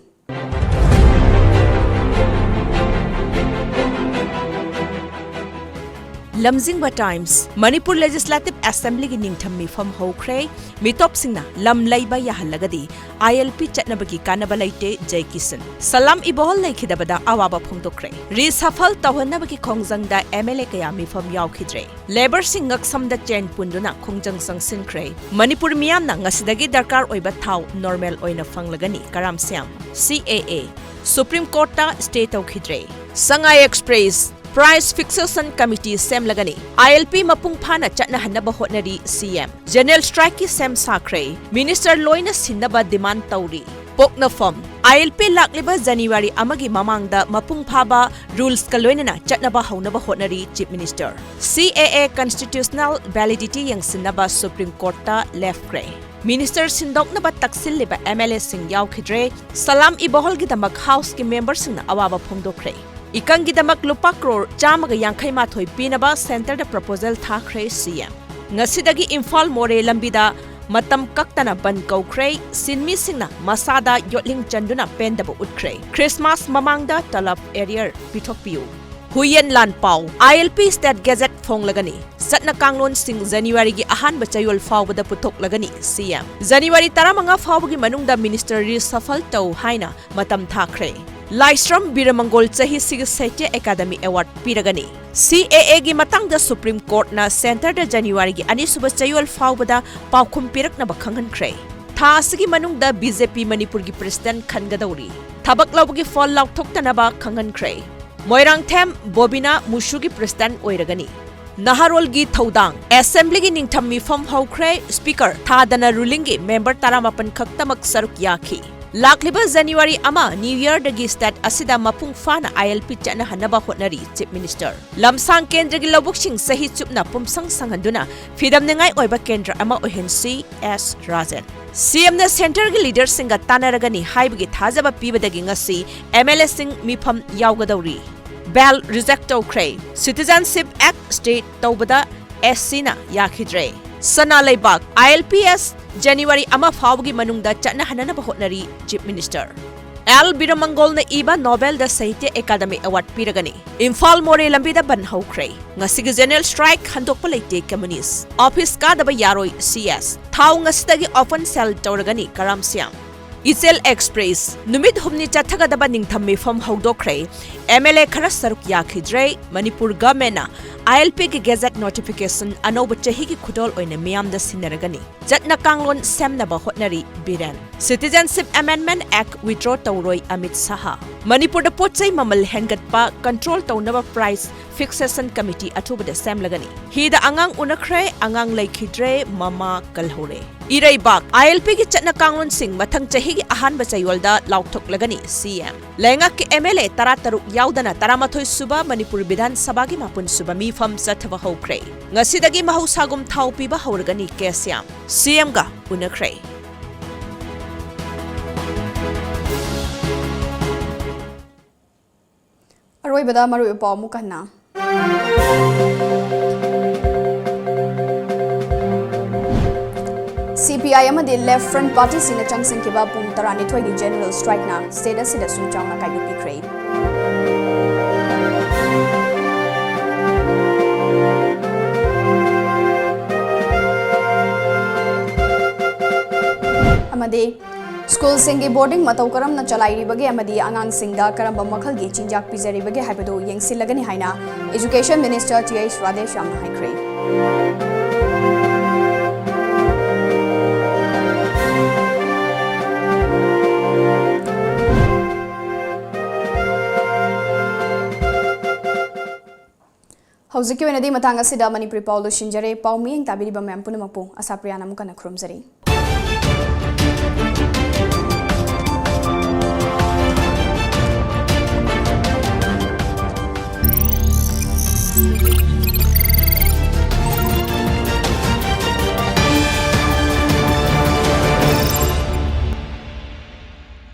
ꯂꯝꯖꯤꯡꯕ Times, ꯃꯅꯤꯄꯨꯔ Legislative Assemblyꯒꯤ ꯅꯤꯡꯊꯝ ꯃꯤꯐꯝ ꯍꯧꯈ꯭ꯔꯦ꯫ ꯃꯤꯇꯣꯞꯁꯤꯡꯅ ꯂꯝ ꯂꯩꯕ ꯌꯥꯍꯜꯂꯒꯗꯤ ILP ꯆꯠꯅꯕꯒꯤ ꯀꯥꯟꯅꯕ ꯂꯩꯇꯦ, ꯖꯩ ꯀꯤꯁꯟ꯫ ꯁꯂꯥꯝ ꯏꯕꯣꯍꯜ ꯂꯩꯈꯤꯗꯕꯗ ꯑꯋꯥꯕ ꯐꯣꯡꯗꯣꯛꯈ꯭ꯔꯦ꯫ Reshuffle ꯇꯧꯍꯟꯅꯕꯒꯤ ꯈꯣꯡꯖꯪꯗ MLA ꯀꯌꯥ ꯃꯤꯐꯝ ꯌꯥꯎꯈꯤꯗ꯭ꯔꯦ꯫ Labourꯁꯤꯡ ꯉꯛꯁꯝꯗ ꯆꯦꯟ ꯄꯨꯟꯗꯨꯅ ꯈꯣꯡꯖꯪ ꯆꯪꯁꯤꯟꯈ꯭ꯔꯦ꯫ ꯃꯅꯤꯄꯨꯔ ꯃꯤꯌꯥꯝꯅ ꯉꯁꯤꯗꯒꯤ ꯗꯔꯀꯥꯔ ꯑꯣꯏꯕ ꯊꯥꯎ normal ꯑꯣꯏꯅ ꯐꯪꯂꯒꯅꯤ, ꯀꯔꯥꯝ Shyam. CAA, Supreme Courtꯇ stay ꯇꯧꯈꯤꯗ꯭ꯔꯦ꯫ Sangai Express, Price Fixation Committee ꯁꯦꯝꯂꯒꯅꯤ꯫ ILP ꯃꯄꯨꯡ ꯐꯥꯅ ꯆꯠꯅꯍꯟꯅꯕ ꯍꯣꯠꯅꯔꯤ CM꯫ General strikeꯀꯤ ꯁꯦꯝ ꯁꯥꯈ꯭ꯔꯦ꯫ Minister ꯂꯣꯏꯅ ꯁꯤꯟꯅꯕ demand ꯇꯧꯔꯤ꯫ ꯄꯣꯛꯅꯐꯝ, ILP ꯂꯥꯛꯂꯤꯕ January ꯑꯃꯒꯤ ꯃꯃꯥꯡꯗ ꯃꯄꯨꯡ ꯐꯥꯕ rulesꯀ ꯂꯣꯏꯅꯅ ꯆꯠꯅꯕ ꯍꯧꯅꯕ ꯍꯣꯠꯅꯔꯤ Chief Minister꯫ CAA constitutional validity ꯌꯦꯡꯁꯤꯟꯅꯕ Supreme Courtꯇ ꯂꯦꯞꯈ꯭ꯔꯦ꯫ ꯃꯤꯅꯤꯁꯇꯔ ꯁꯤꯟꯗꯣꯛꯅꯕ ꯇꯛꯁꯤꯜꯂꯤꯕ ꯑꯦꯝ ꯑꯦꯜ ꯑꯦꯁꯤꯡ ꯌꯥꯎꯈꯤꯗ꯭ꯔꯦ꯫ ꯁꯂꯥꯝ-ꯏ-ꯕꯍꯣꯜꯒꯤꯗꯃꯛ ꯍꯥꯎꯁꯀꯤ ꯃꯦꯝꯕꯔꯁꯤꯡꯅ ꯑꯋꯥꯕ ꯐꯣꯡꯗꯣꯛꯈ꯭ꯔꯦ꯫ ꯏꯀꯪꯒꯤꯗꯃꯛ ꯂꯨꯄꯥ ꯀ꯭ꯔꯣꯔ ꯆꯥꯝꯃꯒ ꯌꯥꯡꯈꯩ ꯃꯥꯊꯣꯏ ꯄꯤꯅꯕ ꯁꯦꯟꯇꯔꯗ ꯄ꯭ꯔꯄꯣꯖꯦꯜ ꯊꯥꯈ꯭ꯔꯦ ꯁꯤ ꯑꯦꯝ꯫ ꯉꯁꯤꯗꯒꯤ ꯏꯝꯐꯥꯜ ꯃꯣꯔꯦ ꯂꯝꯕꯤꯗ ꯃꯇꯝ ꯀꯛꯇꯅ ꯕꯟꯗ ꯀꯧꯈ꯭ꯔꯦ꯫ ꯁꯤꯟꯃꯤꯁꯤꯡꯅ ꯃꯁꯥꯗ ꯌꯣꯠꯂꯤꯡ ꯆꯟꯗꯨꯅ ꯄꯦꯟꯗꯕ ꯎꯠꯈ꯭ꯔꯦ꯫ ꯈ꯭ꯔꯤꯁꯃꯥꯁ ꯃꯃꯥꯡꯗ ꯇꯂꯕ ꯑꯦꯔꯤꯌꯔ ꯄꯤꯊꯣꯛꯄꯤꯌꯨ꯫ ꯍꯨꯏꯌꯦꯟ ꯂꯥꯟ ꯄꯥꯎ, ꯑꯥꯏ ꯑꯦꯜ ꯄꯤ ꯁ꯭ꯇꯦꯠ ꯒꯦꯖꯦꯠ ꯐꯣꯡꯂꯒꯅꯤ꯫ ꯆꯠꯅ ꯀꯥꯡꯂꯣꯟꯁꯤꯡ ꯖꯅꯨꯋꯥꯔꯤꯒꯤ ꯑꯍꯥꯟꯕ ꯆꯌꯣꯜ ꯐꯥꯎꯕꯗ ꯄꯨꯊꯣꯛꯂꯒꯅꯤ ꯁꯤ ꯑꯦꯝ꯫ ꯖꯅꯨꯋꯥꯔꯤ ꯇꯔꯥꯃꯉꯥ ꯐꯥꯎꯕꯒꯤ ꯃꯅꯨꯡꯗ ꯃꯤꯅꯤꯁꯇꯔ ꯔꯤꯁꯐꯜ ꯇꯧ ꯍꯥꯏꯅ ꯃꯇꯝ ꯊꯥꯈ꯭ꯔꯦ꯫ ꯂꯥꯏꯁ꯭ꯔꯝ ꯕꯤꯔꯃꯪꯒꯣꯜ ꯆꯍꯤꯁꯤꯒꯤ ꯁꯥꯍꯤꯇ꯭ꯌ ꯑꯦꯀꯥꯗꯃꯤ ꯑꯦꯋꯥꯔꯗ ꯄꯤꯔꯒꯅꯤ꯫ ꯁꯤ ꯑꯦ ꯑꯦꯒꯤ ꯃꯇꯥꯡꯗ ꯁꯨꯄ꯭ꯔꯤꯝ ꯀꯣꯔꯠꯅ ꯁꯦꯟꯇꯔꯗ ꯖꯅꯨꯋꯥꯔꯤꯒꯤ ꯑꯅꯤꯁꯨꯕ ꯆꯌꯣꯜ ꯐꯥꯎꯕꯗ ꯄꯥꯎꯈꯨꯝ ꯄꯤꯔꯛꯅꯕ ꯈꯪꯍꯟꯈ꯭ꯔꯦ꯫ ꯊꯥ ꯑꯁꯤꯒꯤ ꯃꯅꯨꯡꯗ ꯕꯤ ꯖꯦ ꯄꯤ ꯃꯅꯤꯄꯨꯔꯒꯤ ꯄ꯭ꯔꯦꯁꯤꯗꯦꯟꯠ ꯈꯟꯒꯗꯧꯔꯤ꯫ ꯊꯕꯛ ꯂꯧꯕꯒꯤ ꯐꯣꯜ ꯂꯥꯎꯊꯣꯛꯇꯅꯕ ꯈꯪꯍꯟꯈ꯭ꯔꯦ꯫ ꯃꯣꯏꯔꯥꯡꯊꯦꯝ ꯕꯣꯕꯤꯅꯥ ꯃꯨꯁꯨꯒꯤ ꯄ꯭ꯔꯦꯁꯤꯗꯦꯟꯠ ꯑꯣꯏꯔꯒꯅꯤ꯫ ꯅꯍꯥꯔꯣꯜꯒꯤ ꯊꯧꯗꯥꯡ꯫ ꯑꯦꯁꯦꯝꯕ꯭ꯂꯤꯒꯤ ꯅꯤꯡꯊꯝ ꯃꯤꯐꯝ ꯍꯧꯈ꯭ꯔꯦ꯫ ꯁ꯭ꯄꯤꯀꯔ ꯊꯥꯗꯅ ꯔꯨꯂꯤꯡꯒꯤ ꯃꯦꯝꯕꯔ ꯇꯔꯥꯃꯥꯄꯟ ꯈꯛꯇꯃꯛ ꯁꯔꯨꯛ ꯌꯥꯈꯤ꯫ ꯂꯥꯛꯂꯤꯕ ꯖꯅꯨꯋꯥꯔꯤ ꯑꯃ ꯅ꯭ꯌꯨ ꯌꯔꯗꯒꯤ ꯁ꯭ꯇꯦꯠ ꯑꯁꯤꯗ ꯃꯄꯨꯡ ꯐꯥꯅ ꯑꯥꯏ ꯑꯦꯜ ꯄꯤ ꯆꯠꯅꯍꯟꯅꯕ ꯍꯣꯠꯅꯔꯤ, ꯆꯤꯐ ꯃꯤꯅꯤꯁꯇꯔ꯫ ꯂꯝꯁꯥꯡ ꯀꯦꯟꯗ꯭ꯔꯒꯤ ꯂꯧꯕꯨꯛꯁꯤꯡ ꯆꯍꯤ ꯆꯨꯞꯅ ꯄꯨꯝꯁꯪ ꯁꯪꯍꯟꯗꯨꯅ ꯐꯤꯗꯝꯅꯤꯉꯥꯏ ꯑꯣꯏꯕ ꯀꯦꯟꯗ꯭ꯔ ꯑꯃ ꯑꯣꯏꯍꯟꯁꯤ, ꯑꯦꯁ ꯔꯥꯖꯟ꯫ ꯁꯤ ꯑꯦꯝꯅ ꯁꯦꯟꯇꯔꯒꯤ ꯂꯤꯗꯔꯁꯤꯡꯒ ꯇꯥꯟꯅꯔꯒꯅꯤ ꯍꯥꯏꯕꯒꯤ ꯊꯥꯖꯕ ꯄꯤꯕꯗꯒꯤ ꯉꯁꯤ ꯑꯦꯝ ꯑꯦꯜ ꯑꯦꯁꯤꯡ ꯃꯤꯐꯝ ꯌꯥꯎꯒꯗꯧꯔꯤ꯫ ꯕꯦꯜ ꯔꯤꯖꯦꯛ ꯇꯧꯈ꯭ꯔꯦ꯫ ꯁꯤꯇꯤꯖꯦꯟꯁꯤꯞ ꯑꯦꯛ ꯁ꯭ꯇꯦ ꯇꯧꯕꯗ ꯑꯦꯁ ꯁꯤꯅ ꯌꯥꯈꯤꯗ꯭ꯔꯦ꯫ ꯁꯅꯥ ꯂꯩꯕꯥꯛ, ꯑꯥꯏ ꯑꯦꯜ ꯄꯤ ꯑꯦꯁ ꯖꯅꯨꯋꯥꯔꯤ ꯑꯃ ꯐꯥꯎꯕꯒꯤ ꯃꯅꯨꯡꯗ ꯆꯠꯅꯍꯟꯅꯅꯕ ꯍꯣꯠꯅꯔꯤ, ꯆꯤꯐ ꯃꯤꯅꯤꯁꯇꯔ꯫ ꯑꯦꯜ ꯕꯤꯔꯃꯪꯒꯣꯜꯅ ꯏꯕ ꯅꯣꯕꯦꯜꯗ ꯁꯥꯍꯤꯇ꯭ꯌ ꯑꯦꯀꯥꯗꯃꯤ ꯑꯦꯋꯥꯔꯗ ꯄꯤꯔꯒꯅꯤ꯫ ꯏꯝꯐꯥꯜ ꯃꯣꯔꯦ ꯂꯝꯕꯤꯗ ꯕꯟꯗ ꯍꯧꯈ꯭ꯔꯦ꯫ ꯉꯁꯤꯒꯤ ꯖꯦꯅꯔꯦꯜ ꯁ꯭ꯇ꯭ꯔꯥꯏꯛ ꯍꯟꯗꯣꯛꯄ ꯂꯩꯇꯦ ꯀꯝꯃ꯭ꯌꯨꯅꯤꯁ꯫ ꯑꯣꯐꯤꯁ ꯀꯥꯗꯕ ꯌꯥꯔꯣꯏ ꯁꯤ ꯑꯦꯁ꯫ ꯊꯥꯎ ꯉꯁꯤꯗꯒꯤ ꯑꯣꯄꯟ ꯁꯦꯜ ꯇꯧꯔꯒꯅꯤ ꯀꯔꯥꯝ ꯁ꯭ꯌꯥꯝ꯫ ꯏꯆꯦꯜ ꯑꯦꯛꯁꯄ꯭ꯔꯦꯁ, ꯅꯨꯃꯤꯠ ꯍꯨꯝꯅꯤ ꯆꯠꯊꯒꯗꯕ ꯅꯤꯡꯊꯝ ꯃꯤꯐꯝ ꯍꯧꯗꯣꯛꯈ꯭ꯔꯦ꯫ ꯑꯦꯝ ꯑꯦꯜ ꯑꯦ ꯈꯔ ꯁꯔꯨꯛ ꯌꯥꯈꯤꯗ꯭ꯔꯦ꯫ ꯃꯅꯤꯄꯨꯔ ꯒꯚꯔꯟꯃꯦꯟꯠꯅ ꯑꯥꯏ ꯑꯦꯜ ꯄꯤꯒꯤ ꯒꯦꯖꯦꯠ ꯅꯣꯇꯤꯐꯤꯀꯦꯁꯟ ꯑꯅꯧꯕ ꯆꯍꯤꯒꯤ ꯈꯨꯗꯣꯜ ꯑꯣꯏꯅ ꯃꯤꯌꯥꯝꯗ ꯁꯤꯟꯅꯔꯒꯅꯤ꯫ ꯆꯠꯅ ꯀꯥꯡꯂꯣꯟ ꯁꯦꯝꯅꯕ ꯍꯣꯠꯅꯔꯤ ꯕꯤꯔꯦꯟ꯫ ꯁꯤꯇꯤꯖꯦꯟꯁꯤꯞ ꯑꯦꯃꯦꯟꯗꯃꯦꯟꯠ ꯑꯦꯛ ꯋꯤꯗ꯭ꯔꯣ ꯇꯧꯔꯣꯏ ꯑꯃꯤꯠ ꯁꯥꯍ꯫ ꯃꯅꯤꯄꯨꯔꯗ ꯄꯣꯠ ꯆꯩ ꯃꯃꯜ ꯍꯦꯟꯒꯠꯄ ꯀꯟꯇ꯭ꯔꯣꯜ ꯇꯧꯅꯕ ꯄ꯭ꯔꯥꯏꯁ ꯐꯤꯛꯁꯦꯁꯟ ꯀꯃꯤꯇꯤ ꯑꯊꯨꯕꯗ ꯁꯦꯝꯂꯒꯅꯤ꯫ ꯍꯤꯗ ꯑꯉꯥꯡ ꯎꯅꯈ꯭ꯔꯦ, ꯑꯉꯥꯡ ꯂꯩꯈꯤꯗ꯭ꯔꯦ, ꯃꯃꯥ ꯀꯜꯍꯧꯔꯦ꯫ ꯏꯔꯩꯕꯥꯛ, ꯑꯥꯏ ꯑꯦꯜ ꯄꯤꯒꯤ ꯆꯠꯅ ꯀꯥꯡꯂꯣꯟꯁꯤꯡ ꯃꯊꯪ ꯆꯍꯤꯒꯤ ꯑꯍꯥꯟꯕ ꯆꯌꯣꯜꯗ ꯂꯥꯎꯊꯣꯛꯂꯒꯅꯤ ꯁꯤ ꯑꯦꯝ꯫ ꯂꯩꯉꯥꯛꯀꯤ ꯑꯦꯝ ꯑꯦꯜ ꯑꯦ ꯇꯔꯥꯇꯔꯨꯛ ꯌꯥꯎꯗꯅ ꯇꯔꯥꯃꯥꯊꯣꯏ ꯁꯨꯕ ꯃꯅꯤꯄꯨꯔ ꯕꯤꯙꯥꯟ ꯁꯚꯥꯒꯤ ꯃꯥꯄꯟ ꯁꯨꯕ ꯃꯤꯐꯝ ꯆꯠꯊꯕ ꯍꯧꯈ꯭ꯔꯦ꯫ ꯉꯁꯤꯗꯒꯤ ꯃꯍꯧꯁꯥꯒꯨꯝ ꯊꯥꯎ ꯄꯤꯕ ꯍꯧꯔꯒꯅꯤ ꯀꯦ ꯁ꯭ꯌꯥꯝ꯫ ꯁꯤ ꯑꯦꯝꯒ ꯎꯅꯈ꯭ꯔꯦ꯫ ꯑꯔꯣꯏꯕꯗ ꯃꯔꯨꯑꯣꯏꯕ ꯄꯥꯎ ꯑꯃꯨꯛ ꯍꯟꯅ꯫ ꯁꯤ ꯄꯤ ꯑꯥꯏ ꯑꯃꯗꯤ Left Front Partyꯁꯤꯡꯅ ꯆꯪꯁꯤꯟꯈꯤꯕ ꯄꯨꯡ ꯇꯔꯥꯅꯤꯊꯣꯏꯒꯤ general strikeꯅ state ꯑꯁꯤꯗꯁꯨ ꯆꯥꯎꯅ ꯀꯥꯏꯕ ꯄꯤꯈ꯭ꯔꯦ꯫ ꯑꯃꯗꯤ ꯁ꯭ꯀꯨꯜꯁꯤꯡꯒꯤ boarding ꯃꯇꯧ ꯀꯔꯝꯅ ꯆꯂꯥꯏꯔꯤꯕꯒꯦ ꯑꯃꯗꯤ ꯑꯉꯥꯡꯁꯤꯡꯗ ꯀꯔꯝꯕ ꯃꯈꯜꯒꯤ ꯆꯤꯟꯖꯥꯛ ꯄꯤꯖꯔꯤꯕꯒꯦ ꯍꯥꯏꯕꯗꯨ ꯌꯦꯡꯁꯤꯜꯂꯒꯅꯤ ꯍꯥꯏꯅ Education Minister ꯇꯤ ꯑꯩꯆ ꯔꯥꯙꯦꯁ꯭ꯌꯥꯝꯅ ꯍꯥꯏꯈ꯭ꯔꯦ꯫ ꯍꯧꯖꯤꯛꯀꯤ ꯑꯣꯏꯅꯗꯤ ꯃꯇꯥꯡ ꯑꯁꯤꯗ ꯃꯅꯤꯄꯨꯔꯤ ꯄꯥꯎ ꯂꯣꯏꯁꯤꯟꯖꯔꯦ꯫ ꯄꯥꯎ ꯃꯤꯠꯌꯦꯡ ꯇꯥꯕꯤꯔꯤꯕ ꯃꯌꯥꯝ ꯄꯨꯝꯅꯃꯛꯄꯨ ꯑꯁꯥꯄ꯭ꯔꯤꯌꯥꯅ ꯑꯃꯨꯛ ꯍꯟꯅ ꯈꯨꯔꯨꯝꯖꯔꯤ꯫